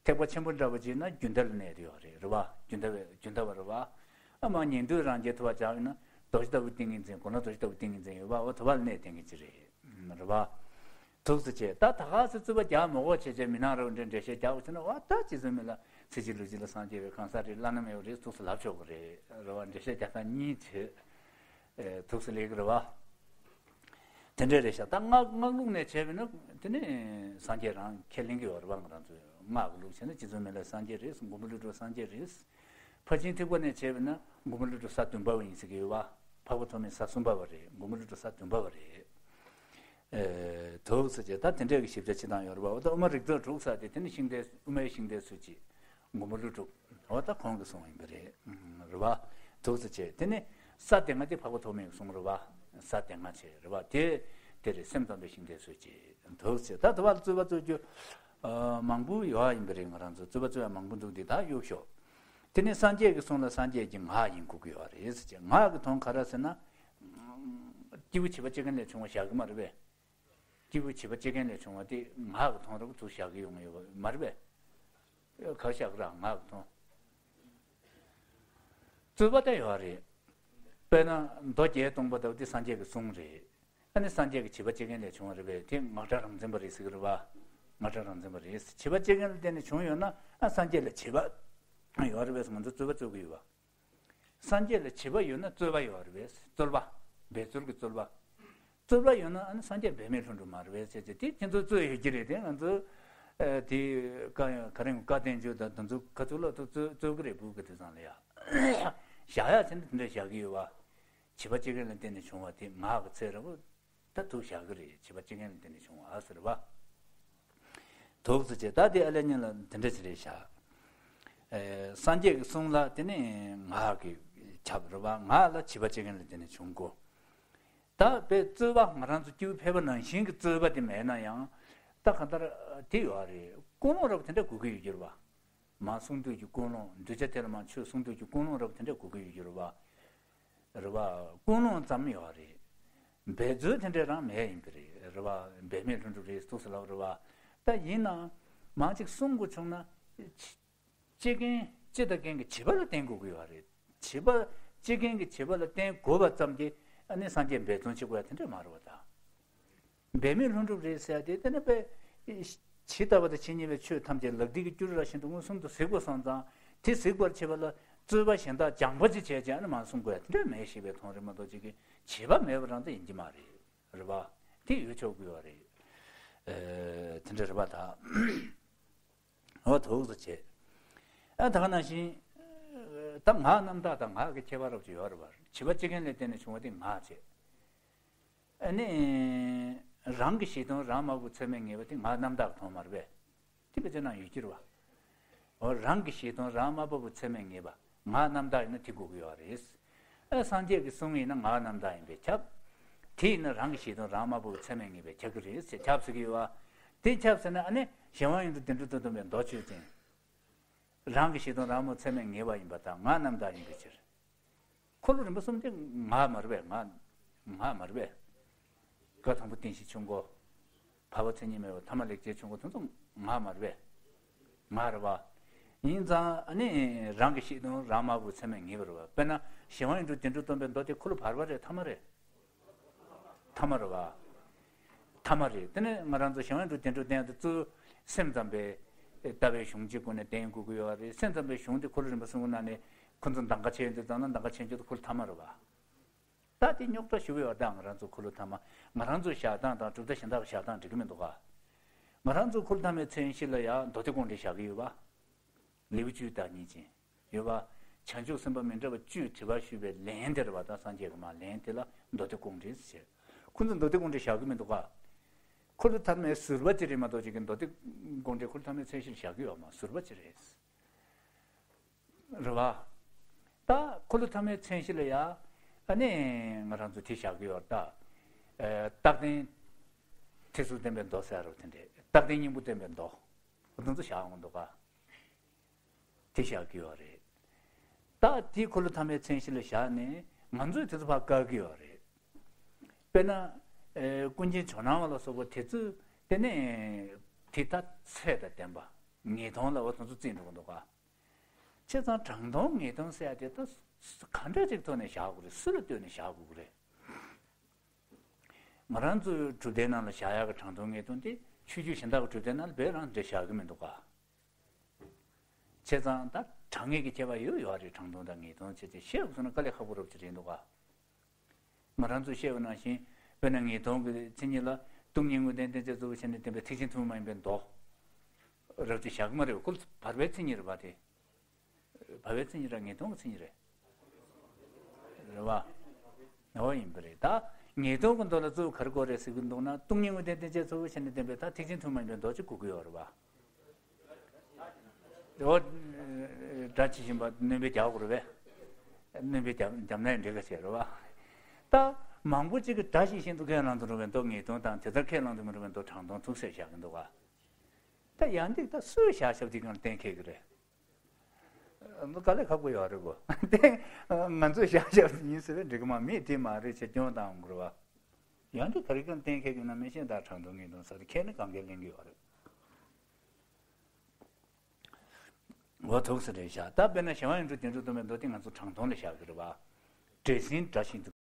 ཐེག་པ་ཆེན་པོ་འདྲ་བོ་བྱས་ན་རྒྱུན་མཐའ་ལ་གནས་བསྡད་ཡོད་རེད། རེད་བ། རྒྱུན་མཐའ་བའི་རྒྱུན་མཐའ་བ་རེད་བ། ཨ་མ་ཉན་ཐོས་རང་རྒྱལ་ཐུབ་པ་ཆགས་ཡོད་ན་རྡོ་རྗེ་ལྟ་བུའི་ཏིང་ངེ་འཛིན། གོ་ན་རྡོ་རྗེ་ལྟ་བུའི་ཏིང་ངེ་འཛིན་ཡོད་བ། འོ་ཐུབ་པ་ལ་གནས་བསྡད་མཁན་ཅིག་རེད། རེད་བ། ཐུགས་སུ་ཆེ། ད་ད་ག་སེ་རྩོད་པ་རྒྱག་མི་དགོས་བྱས་བྱས་མི་སྣང་ར་བ་འདྲ་འགྲེལ་བཤད་རྒྱག་པ་བྱས་ན། འོ་ད་རྗེ་བཙུན་མི་ལ་ཚེ་གཅིག་ལུས་གཅིག་ལ་སངས་རྒྱས་པའི་གང་ཟག་རེད། བླ་ན་མེད་པ་རེད། ཐུགས་སུ་ལབ་ཆོག་གི་རེད། རེད་བ། འགྲེལ་བཤད་རྒྱག་སྟངས་གཉིས་བྱས། ཨེ། ཐུགས་སུ་ལེགས་རེད་བ། དེ་འདྲས་རེད་ཤག་ད་སྔགས་སྔགས་ལུགས་ནས་བྱས་པས་ན་དེ་ནི་སངས་རྒྱས་རང་ཁས་ལེན་གྱི་ཡོད་རེད་བ། ང་རང་ཚོས་སྔགས་ཀྱི་ལུགས་བྱས་ན་རྗེ་བཙུན་མི་ལ་སངས་རྒྱས་རེད། མགོན་པོ་ཀླུ་སྒྲུབ་སངས་རྒྱས་རེད། ཕར་ཕྱིན་ཐེག་པ་ནས་བྱས་པས་ན་མགོན་པོ་ཀླུ་སྒྲུབ་ས་བདུན་པ་བ་ཡིན་ཟེར་གྱི་ཡོད་བ། འཕགས་པ་ཐོགས་མེད་ས་གསུམ་པ་བ་རེད། མགོན་པོ་ཀླུ་སྒྲུབ་ས་བདུན་པ་བ་རེད། ཨེ། ཐུགས་སུ་ཆེ། ད་དེ་འདྲས་ཀྱི་ཞིབ་ཆ་བྱེད་སྟངས་ཡོད་རེད་བ། འོ་ད་དབུ་མ་རིགས་ཚོགས་དྲུག་ཟེར་དེ་དེ་ནི་ཤིང་རྟའི་དབུ་མའི་ཤིང་རྟའི་ཚུལ་གྱིས་མགོན་པོ་ཀླུ་སྒྲུབ། འོ་ད་ཁོང་གི་གསུང་ཡིན་པ་རེད། རེད་བ། ཐུགས་སུ་ཆེ། དེ་ནི་ས་སྡེ་ལྔ་དེ་འཕགས་པ་ཐོགས་མེད་ཀྱི་གསུང་རེད་བ། ས་སྡེ་ལྔ་བྱས་རེད་བ། དེ་དེ་རེད། སེམས་ཙམ་པའི་ཤིང་རྟའི་ཚུལ་གྱིས། ཐུགས་སུ་ཆེ། ད་དུ་བ་ལ་རྩོད་པ་རྩོད་རྒྱུ་ཨ་མང་པོ་ཡོད་ཡིན་པ་རེད། ང་རང་ཚོ་རྩོད་པ་རྩོད་ཡ་མང་པོ་འདུག་འདི་ད་གཡུག་ཞོག་དེ་ནི་སངས་རྒྱས་ཀྱི་གསུང་ལ་སངས་རྒྱས་ཀྱི་ངག་ཡིན་དགོས་ཀྱི་ཡོད་རེད་ཟེར་བྱས། ངག་གི་དོན་ག་རེ་ཟེར་ན། སྐྱེས་བུ་བྱིས་པ་སྐྱེ་མཁན་ལས་བྱུང་བ་བཞག་གི་མ་རེད་པས། སྐྱེས་བུ་བྱིས་པ་སྐྱེ་མཁན་ལས་བྱུང་བ་དེ་ངག་གི་དོན་རེད་པ། ཚུར་བཞག་གི་ཡོང་ཡོད་པ་མ་རེད་པས། ག་བཞག་གི་ར་ངག་གི་དོན། རྩོད་པ་ད་ཡོད་རེད། དཔེར་ན་མདོ་བརྒྱད་སྟོང་པ་ལྟ་བུ་དེ་སངས་རྒྱས་ཀྱི་གསུང་རེད། ཨ་ནི་སངས་རྒྱས་ཀྱི་བྱིས་པ་སྐྱེ་མཁན་ལས་བྱུང་བ་རེད་པས། དེ་ངག་སྒྲ་རང་མཚན་པ་རེད་ཟེར་གྱི་རེད་པ། ངག་སྒྲ་རང་མཚན་པ་རེད། བྱིས་པ་སྐྱེ་མཁན་ལ་བརྟེན་ནས་བྱུང་ཡོད་ན། ཨ་སངས་རྒྱས་ལ་བྱིས་པ་ཡོད་རེད་པས་ང་ཚོ་རྩོད་པ་རྩོད་ཀྱི་ཡོད་པ། སངས་རྒྱས་ལ་བྱིས་པ་ཡོད་ན་རྩོད་པ་ཡོད་རེད་པས། རྩོད་པ། འབད་རྩོལ་གྱི་རྩོད་པ། རྩོད་པ་ཡོད་ན་ཨ་ནི་སངས་རྒྱས་འབད་མེད་ལྷུན་གྲུབ་མ་རེད་པས་ཟེར་བྱས། དེ་ཁྱེད་ཚོ་རྩོད་ཡོད་ཀྱི་རེད། དེ་ང་ཚོ་ཨ་དེ་བཀའ་ག་རེ་བཀའ་བསྟན་བཅོས་དང་དེ་ཚོ་ག་ཚོད་ལ་ཐུག་རྩོད་རྩོད་ཀྱི་རེད། བུ་ག་དེ་ཚང་ལ་ཡ་བཞག་ཡག་བྱས་ན་དེ་འདྲ་བཞག་གི་ཡོད་པ། བྱིས་པ་སྐྱེ་མཁན་ལ་བརྟེན་ནས་བྱུང་བ་དེ་ངག་གི་ཚད་རེད་པ། ད་ཐུག་བཞག་གི་རེད། བྱིས་པ་སྐྱེ་མཁན་ལ་བརྟེན་ནས་བྱུང་བ་ཟེར་བ། ཐུགས་སུ་ཆེ། ད་དེ་ཨ་ལས་ཉིན་ལ་དེ་འདྲ་ཞིག་རེད་བཞག་ཨེ། སངས་རྒྱས་ཀྱི་གསུང་ལ་དེ་ནི་ངག་གིས་ཁྱབ་རེད་པ། ངག་ལ་བྱིས་པ་སྐྱེ་མཁན་ལ་བརྟེན་ནས་བྱུང་དགོས། ད་དཔེ་རྩོད་པ་ང་རང་ཚོ་སྐྱེས་བུ་ཕལ་པ་ནང་བཞིན་གྱི་རྩོད་པ་དེ་མེད་ན་ཡང་། ད་གང་ལྟར་དེ་ཡོད་རེད། ཀུན་སློང་རེད་པ། དེ་འདྲ་དགོས་ཀྱི་ཡོད་ཀྱི་རེད་པ། མ་གསུང་འདོད་ཀྱི་ཀུན་སློང་། གདུལ་བྱ་དེ་ལ་མ་ཆོས་གསུང་འདོད་ཀྱི་ཀུན་སློང་རེད་པ། དེ་འདྲ་དགོས་ཀྱི་ཡོད་ཀྱི་རེད་པ། རེད་པ། ཀུན་སློང་ཙམ་ཡོད་རེད། འབད་རྩོལ་དེ་འདྲ་རང་མེད་ཡིན་པ་རེད། རེད་པ། འབད་མེད་ལྷུན་གྲུབ་རེད་ཐུགས་སུ་ལབ་རེད་པ། ད་ཡིན་ནའང་མང་ཅིག་གསུང་དགོས་བྱུང་ན། ཅི་རྐྱེན་ཅི་ལྟར་རྐྱེན་གྱིས་བྱིས་པ་ལ་བརྟེན་དགོས་ཀྱི་ཡོད་རེད། བྱིས་པ་ཅི་རྐྱེན་གྱིས་བྱིས་པ་ལ་བརྟེན་དགོས་པ་ཙམ་གྱིས་ཨ་ནི་སངས་རྒྱས་འབད་བརྩོན་བྱེད་དགོས་ཡ་དེ་འདྲ་མ་རེད་པ། ད། འབད་མེད་ལྷུན་གྲུབ་རེད་ཟེར་ཡ་དེ་དེ་ནི་དཔེ་ཇི་ལྟ་བ་དང་ཇི་སྙེད་པའི་ཆོས་ཐམས་ཅད་ལག་མཐིལ་གྱིས་སྐྱུར་ར་བཞིན་དུ་མངོན་སུམ་དུ་གཟིགས་པ་སོང་ཙང་། དེ་གཟིགས་པར་བྱེད་པ་ལ་རྩོད་པ་གཞན་དག་སྦྱངས་པ་ཅིག་བྱས་ཀྱང་ཨ་ནི་མ་གསུང་དགོས་ཡ་དེ་འདྲ་མེད་ཞེས་པའི་དོན་རེད་མ་གཏོགས། ཅིག་གིས་བྱིས་པ་མེད་པ་རང་ད་ཡིན་གྱི་མ་རེད། རེད་པ། དེ་ཡོད་ཆོག་གི་ཡོད་རེད། ཨེ། དེ་འདྲ་རེད་པ། ད། འོ་ཐུགས་སུ་ཆེ། ཨ་ད་ག་ནང་བཞིན། ད་ངག་རྣམ་དག་དང་ངག་གི་ཁྱད་པར་རབ་ཅིག་ཡོད་རེད་པ། བྱིས་པ་སྐྱེ་མཁན་ལས་བརྟེན་ནས་བྱུང་བ་དེ་ངག་བྱས། ཨ་ནི། རང་གི་གཞི་དོན་རང་མ་བུ་ཚད་མས་ངེས་པ་དེ་ངག་རྣམ་དག་གི་དོན་མ་རེད་པས། དེ་དཔེ་ཆ་ནང་ཡོད་ཀྱི་རེད་པ། འོ་རང་གི་གཞི་དོན་རང་མ་བུ་ཚད་མས་ངེས་པ་ངག་རྣམ་དག་ཡིན་ན་དེ་དགོས་ཀྱི་ཡོད་རེད། ཨ་སངས་རྒྱས་ཀྱི་གསུང་ཡིན་ན་ངག་རྣམ་དག་ཡིན་པས་ཁྱབ། དེ་ཡིན་ན་རང་གི་གཞི་དོན་རང་མ་བུ་ཚད་མས་ངེས་པས་ཁྱབ་ཀྱི་རེད་ཟེར་ཁྱབ་ཟེར་གྱི་ཡོད་པ། དེ་ཁྱབ་ཟེར་ན་ཨ་ནི་གཞན་དབང་ཡུལ་དུ་བདེན་གྲུབ་ཏུ་སྟོན་པའི་མདོ་ཆོས་ཅན། རང་གི་གཞི་དོན་རང་མ་བུ་ཚད་མས་ངེས་པ་ཡིན་པ་དང་ངག་རྣམ་དག་ཡིན་པའི་ཕྱིར། འཁོར་ལོ་རིམ་པ་གསུམ་དེ་ངག་མ་རེད་པས། ངག་ངག་མ་རེད་པས། སྐབས་དང་པོ་རྟེན་གཞི་ཆོས་འཁོར། བར་པ་མཚན་ཉིད་མེད་པ། ཐ་མ་ལེགས་སྤྱད་ཆོས་འཁོར། དེ་ཚོ་ངག་མ་རེད་པས། ངག་རེད་པ། ཡིན་ཙང་ཨ་ནི་རང་གི་གཞི་དོན་རང་མ་བུ་ཚད་མས་ངེས་པ་རེད་པ། དཔེར་ན་གཞན་དབང་ཡུལ་དུ་བདེན་གྲུབ་སྟོན་པའི་མདོ་དེ་འཁོར་ལོ་བར་པ་རེད། ཐ་མ་རེད། ཐ་མ་རེད་པ། ཐ་མ་རེད། དེ་ནས་ང་རང་ཚོ་གཞན་དབང་ཡུལ་དུ་བདེན་གྲུབ་བསྟན་ཡག་དེ་གཙོ་བོ་སེམས་ཙམ་པའི་ལྟ་བའི་གཞུང་གཅིག་སྒོ་ནས་བསྟན་དགོས་ཀྱི་ཡོད་རེད། སེམས་ཙམ་པའི་གཞུང་དེ་འཁོར་ལོ་རིམ་པ་གསུམ་གྱི་ནང་ནས་ཁོ་ཚོ་གདམ་ག་བྱས་ཡོང་དུས་ཙམ་ན་གདམ་ག་བྱེད་རྒྱུ་དེ་འཁོར་ལོ་ཐ་མ་རེད་པ། ད་དེ་རྙོག་དྲ་ཞེ་པོ་ཡོད་པ། ད་ང་རང་ཚོ་འཁོར་ལོ་ཐ་མ། ང་རང་ཚོའི་བཞག་སྟངས་དང་གྲུབ་མཐའ་གཞན་དག་གི་བཞག་སྟངས་འགྲིག་གི་མི་འདུག་ག་ང་རང་ཚོའི་འཁོར་ལོ་ཐ་མའི་མཚན་གཞི་ལ་ཡང་མདོ་སྡེ་དགོངས་འགྲེལ་བཞག་གི་ཡོད་པ། ལེའུ་བཅུའི་བདག་ཉིད་ཅན། ཡོད་པ། བྱང་ཆུབ་སེམས་དཔའ་མི་འདྲ་བ་བཅུས་དྲི་བ་ཞུས་པའི་ལན་དེ་རེད་བ། ད་སངས་རྒྱས་ཀྱི་མ་ལན་དེ་ལ་མདོ་སྡེ་དགོངས་འགྲེལ་ཟེར། ཁོ་ཚོས་མདོ་སྡེ་དགོངས་འགྲེལ་བཞག་གི་མི་འདུག་ག་ཁོ་ལ་ཐ་མའི་ཟུར་པ་ཅིག་རེད་མ་གཏོགས་ཅིག་གི་མདོ་སྡེ་དགོངས་འགྲེལ་ཁོ་ལ་ཐ་མའི་མཚན་གཞི་ལ་བཞག་གི་ཡོད་མ། ཟུར་པ་ཅིག་རེད། རེད་བ། ད་ཁོ་ལ་ཐ་མའི་མཚན་གཞི་ལ་ཡ། ཨ་ནི་ང་རང་ཚོ་དེ་བཞག་གི་ཡོད་ད། ཨ་རྟག་བརྟན་ཐེར་ཟུག་བསྟན་པའི་མདོ་ཟེར་རོ་དེ་འདྲས། རྟག་བརྟན་སྙིང་པོ་བསྟན་པའི་མདོ། འོ་དེ་ཚོ་བཞག་འོང་འདུག་ག་དེ་བཞག་གི་ཡོད་རེད། ད་དེ་ཁོ་ལ་ཐ་མའི་མཚན་གཞི་ལ་བཞག་ནས་ང་ཚོས་དེ་ཚོ་ཕར་བཀག་གི་ཡོད་རེད། དཔེར་ན། ཨེ་ཀུན་མཁྱེན་ཇོ་ནང་བ་ལ་སོགས་པ་དེ་ཚོས་དེ་ནས་དེ་ལྟར་ཚད་དང་ལྡན་པ། ངེས་སྟོང་ལ་བ་དེ་ཚོ་བརྩིས་འགྲོ་གི་འདུག་ག་བྱས་ཙང་དྲང་སྟོང་ངེས་སྟོང་ཟེར་ཡ་དེ་ད་ག་འདྲ་ཅིག་ཐོག་ནས་བཞག་དགོས་རེད། སུ་ལ་ལྟོས་ནས་བཞག་དགོས་ཀྱི་རེད། ང་རང་ཚོའི་གྲུབ་མཐའི་ནང་ལ་བཞག་ཡག་གི་དྲང་སྟོང་ངེས་སྟོང་དེ་ཆོས་བརྒྱུད་གཞན་དག་གི་གྲུབ་མཐའི་ནང་ལ་དཔེ་རང་འདྲ་བཞག་གི་མི་འདུག་ག་བྱས་ཙང་ད་དྲང་ངེས་ཀྱི་ཁྱད་པར་ཡོད་ཡོད་རེད། དྲང་སྟོང་དང་ངེས་སྟོང་བྱས་ཏེ་བཤད་དགོས་སོང་ན་དཀའ་ལས་ཁག་པོ་རབ་ཅིག་རེད་འདུག་ག་ང་རང་ཚོས་བཤད་པ་ནང་བཞིན་དཔེར་ན་ངེས་སྟོང་གི་མཚན་ཉིད་ལ་སྟོང་ཉིད་དངོས་བསྟན་གཏན་བྱེད་གཙོ་བོ་བྱས་ནས་བསྟན་པའི་ཐེག་ཆེན་ཐུན་མོང་མ་ཡིན་པའི་མདོ་རབ་ཅིག་བཞག་གི་མ་རེད། ཁོ་བར་པའི་མཚན་ཉིད་རེད་པ་དེ། བར་པའི་མཚན་ཉིད་ར་ངེས་སྟོང་གི་མཚན་ཉིད་རེད། རེད་བ། འོ་ཡིན་པ་རེད། ད་ངེས་སྟོང་གི་མདོ་ལ་གཙོ་བོ་ག་རེ་དགོས་རེད་ཟེར་གྱི་འདུག་ན། སྟོང་ཉིད་དངོས་བསྟན་གཏན་བྱེད་གཙོ་བོ་བྱས་ནས་བསྟན་པའི་ད་ཐེག་ཆེན་ཐུན་མོང་མ་ཡིན་པའི་མདོ་གཅིག་དགོས་ཀྱི་ཡོད་རེད་བ། འོ། སྒྲ་ཇི་བཞིན་པ་སྣོན་པས་རྒྱག་དགོས་རེད་པས། སྣོན་པས་རྒྱབ་རྒྱབ་ན་འགྲིག་ག་བྱས་རེད་བ། ད་མང་པོ་ཅིག་གིས་སྒྲ་ཇི་བཞིན་དུ་ཁས་བླངས་དུ་འགྲོ་བའི་མདོ་ངེས་སྟོང་དང་། དེ་ལྟར་ཁས་བླངས་དུ་མི་འགྲོ་བའི་མདོ་དྲང་སྟོང་ཐུག་ཟེར་བཞག་གི་འདུག་ག་ད་ཡང་འདི་ད་སུས་བཞག་བཞག་དེ་གང་གཏན་འཁེལ་གི་རེད། འདི་དཀའ་ལས་ཁག་པོ་ཡོད་རེད་གོ། དེ་ང་ཚོས་བཞག་བཞག་ཡིན་ཟེར་བས་འགྲིག་གི་མ། མིས་དེ་མ་རེད་ཅེས་སྐྱོན་བཏང་དགོས་རེད་བ། ཡང་འདི་ག་རེ་གང་གཏན་འཁེལ་གི་ན་མི་ཤེས། ད་དྲང་སྟོང་ངེས་སྟོང་ཟེར་ཁས་ནི་གང་གས་ལེན་གི་ཡོད་རེད། འོ་ཐུག་ས་རེད་བཞག་ད་དཔེར་ན་གཞན་དབང་ཡོངས་གྲུབ་བདེན་གྲུབ་སྟོང་པའི་མདོ་དེ་ང་ཚོ་དྲང་སྟོང་ལ་བཞག་གི་རེད་བ། འདྲེས་ཟིན་སྒྲ་བཞིན་དུ།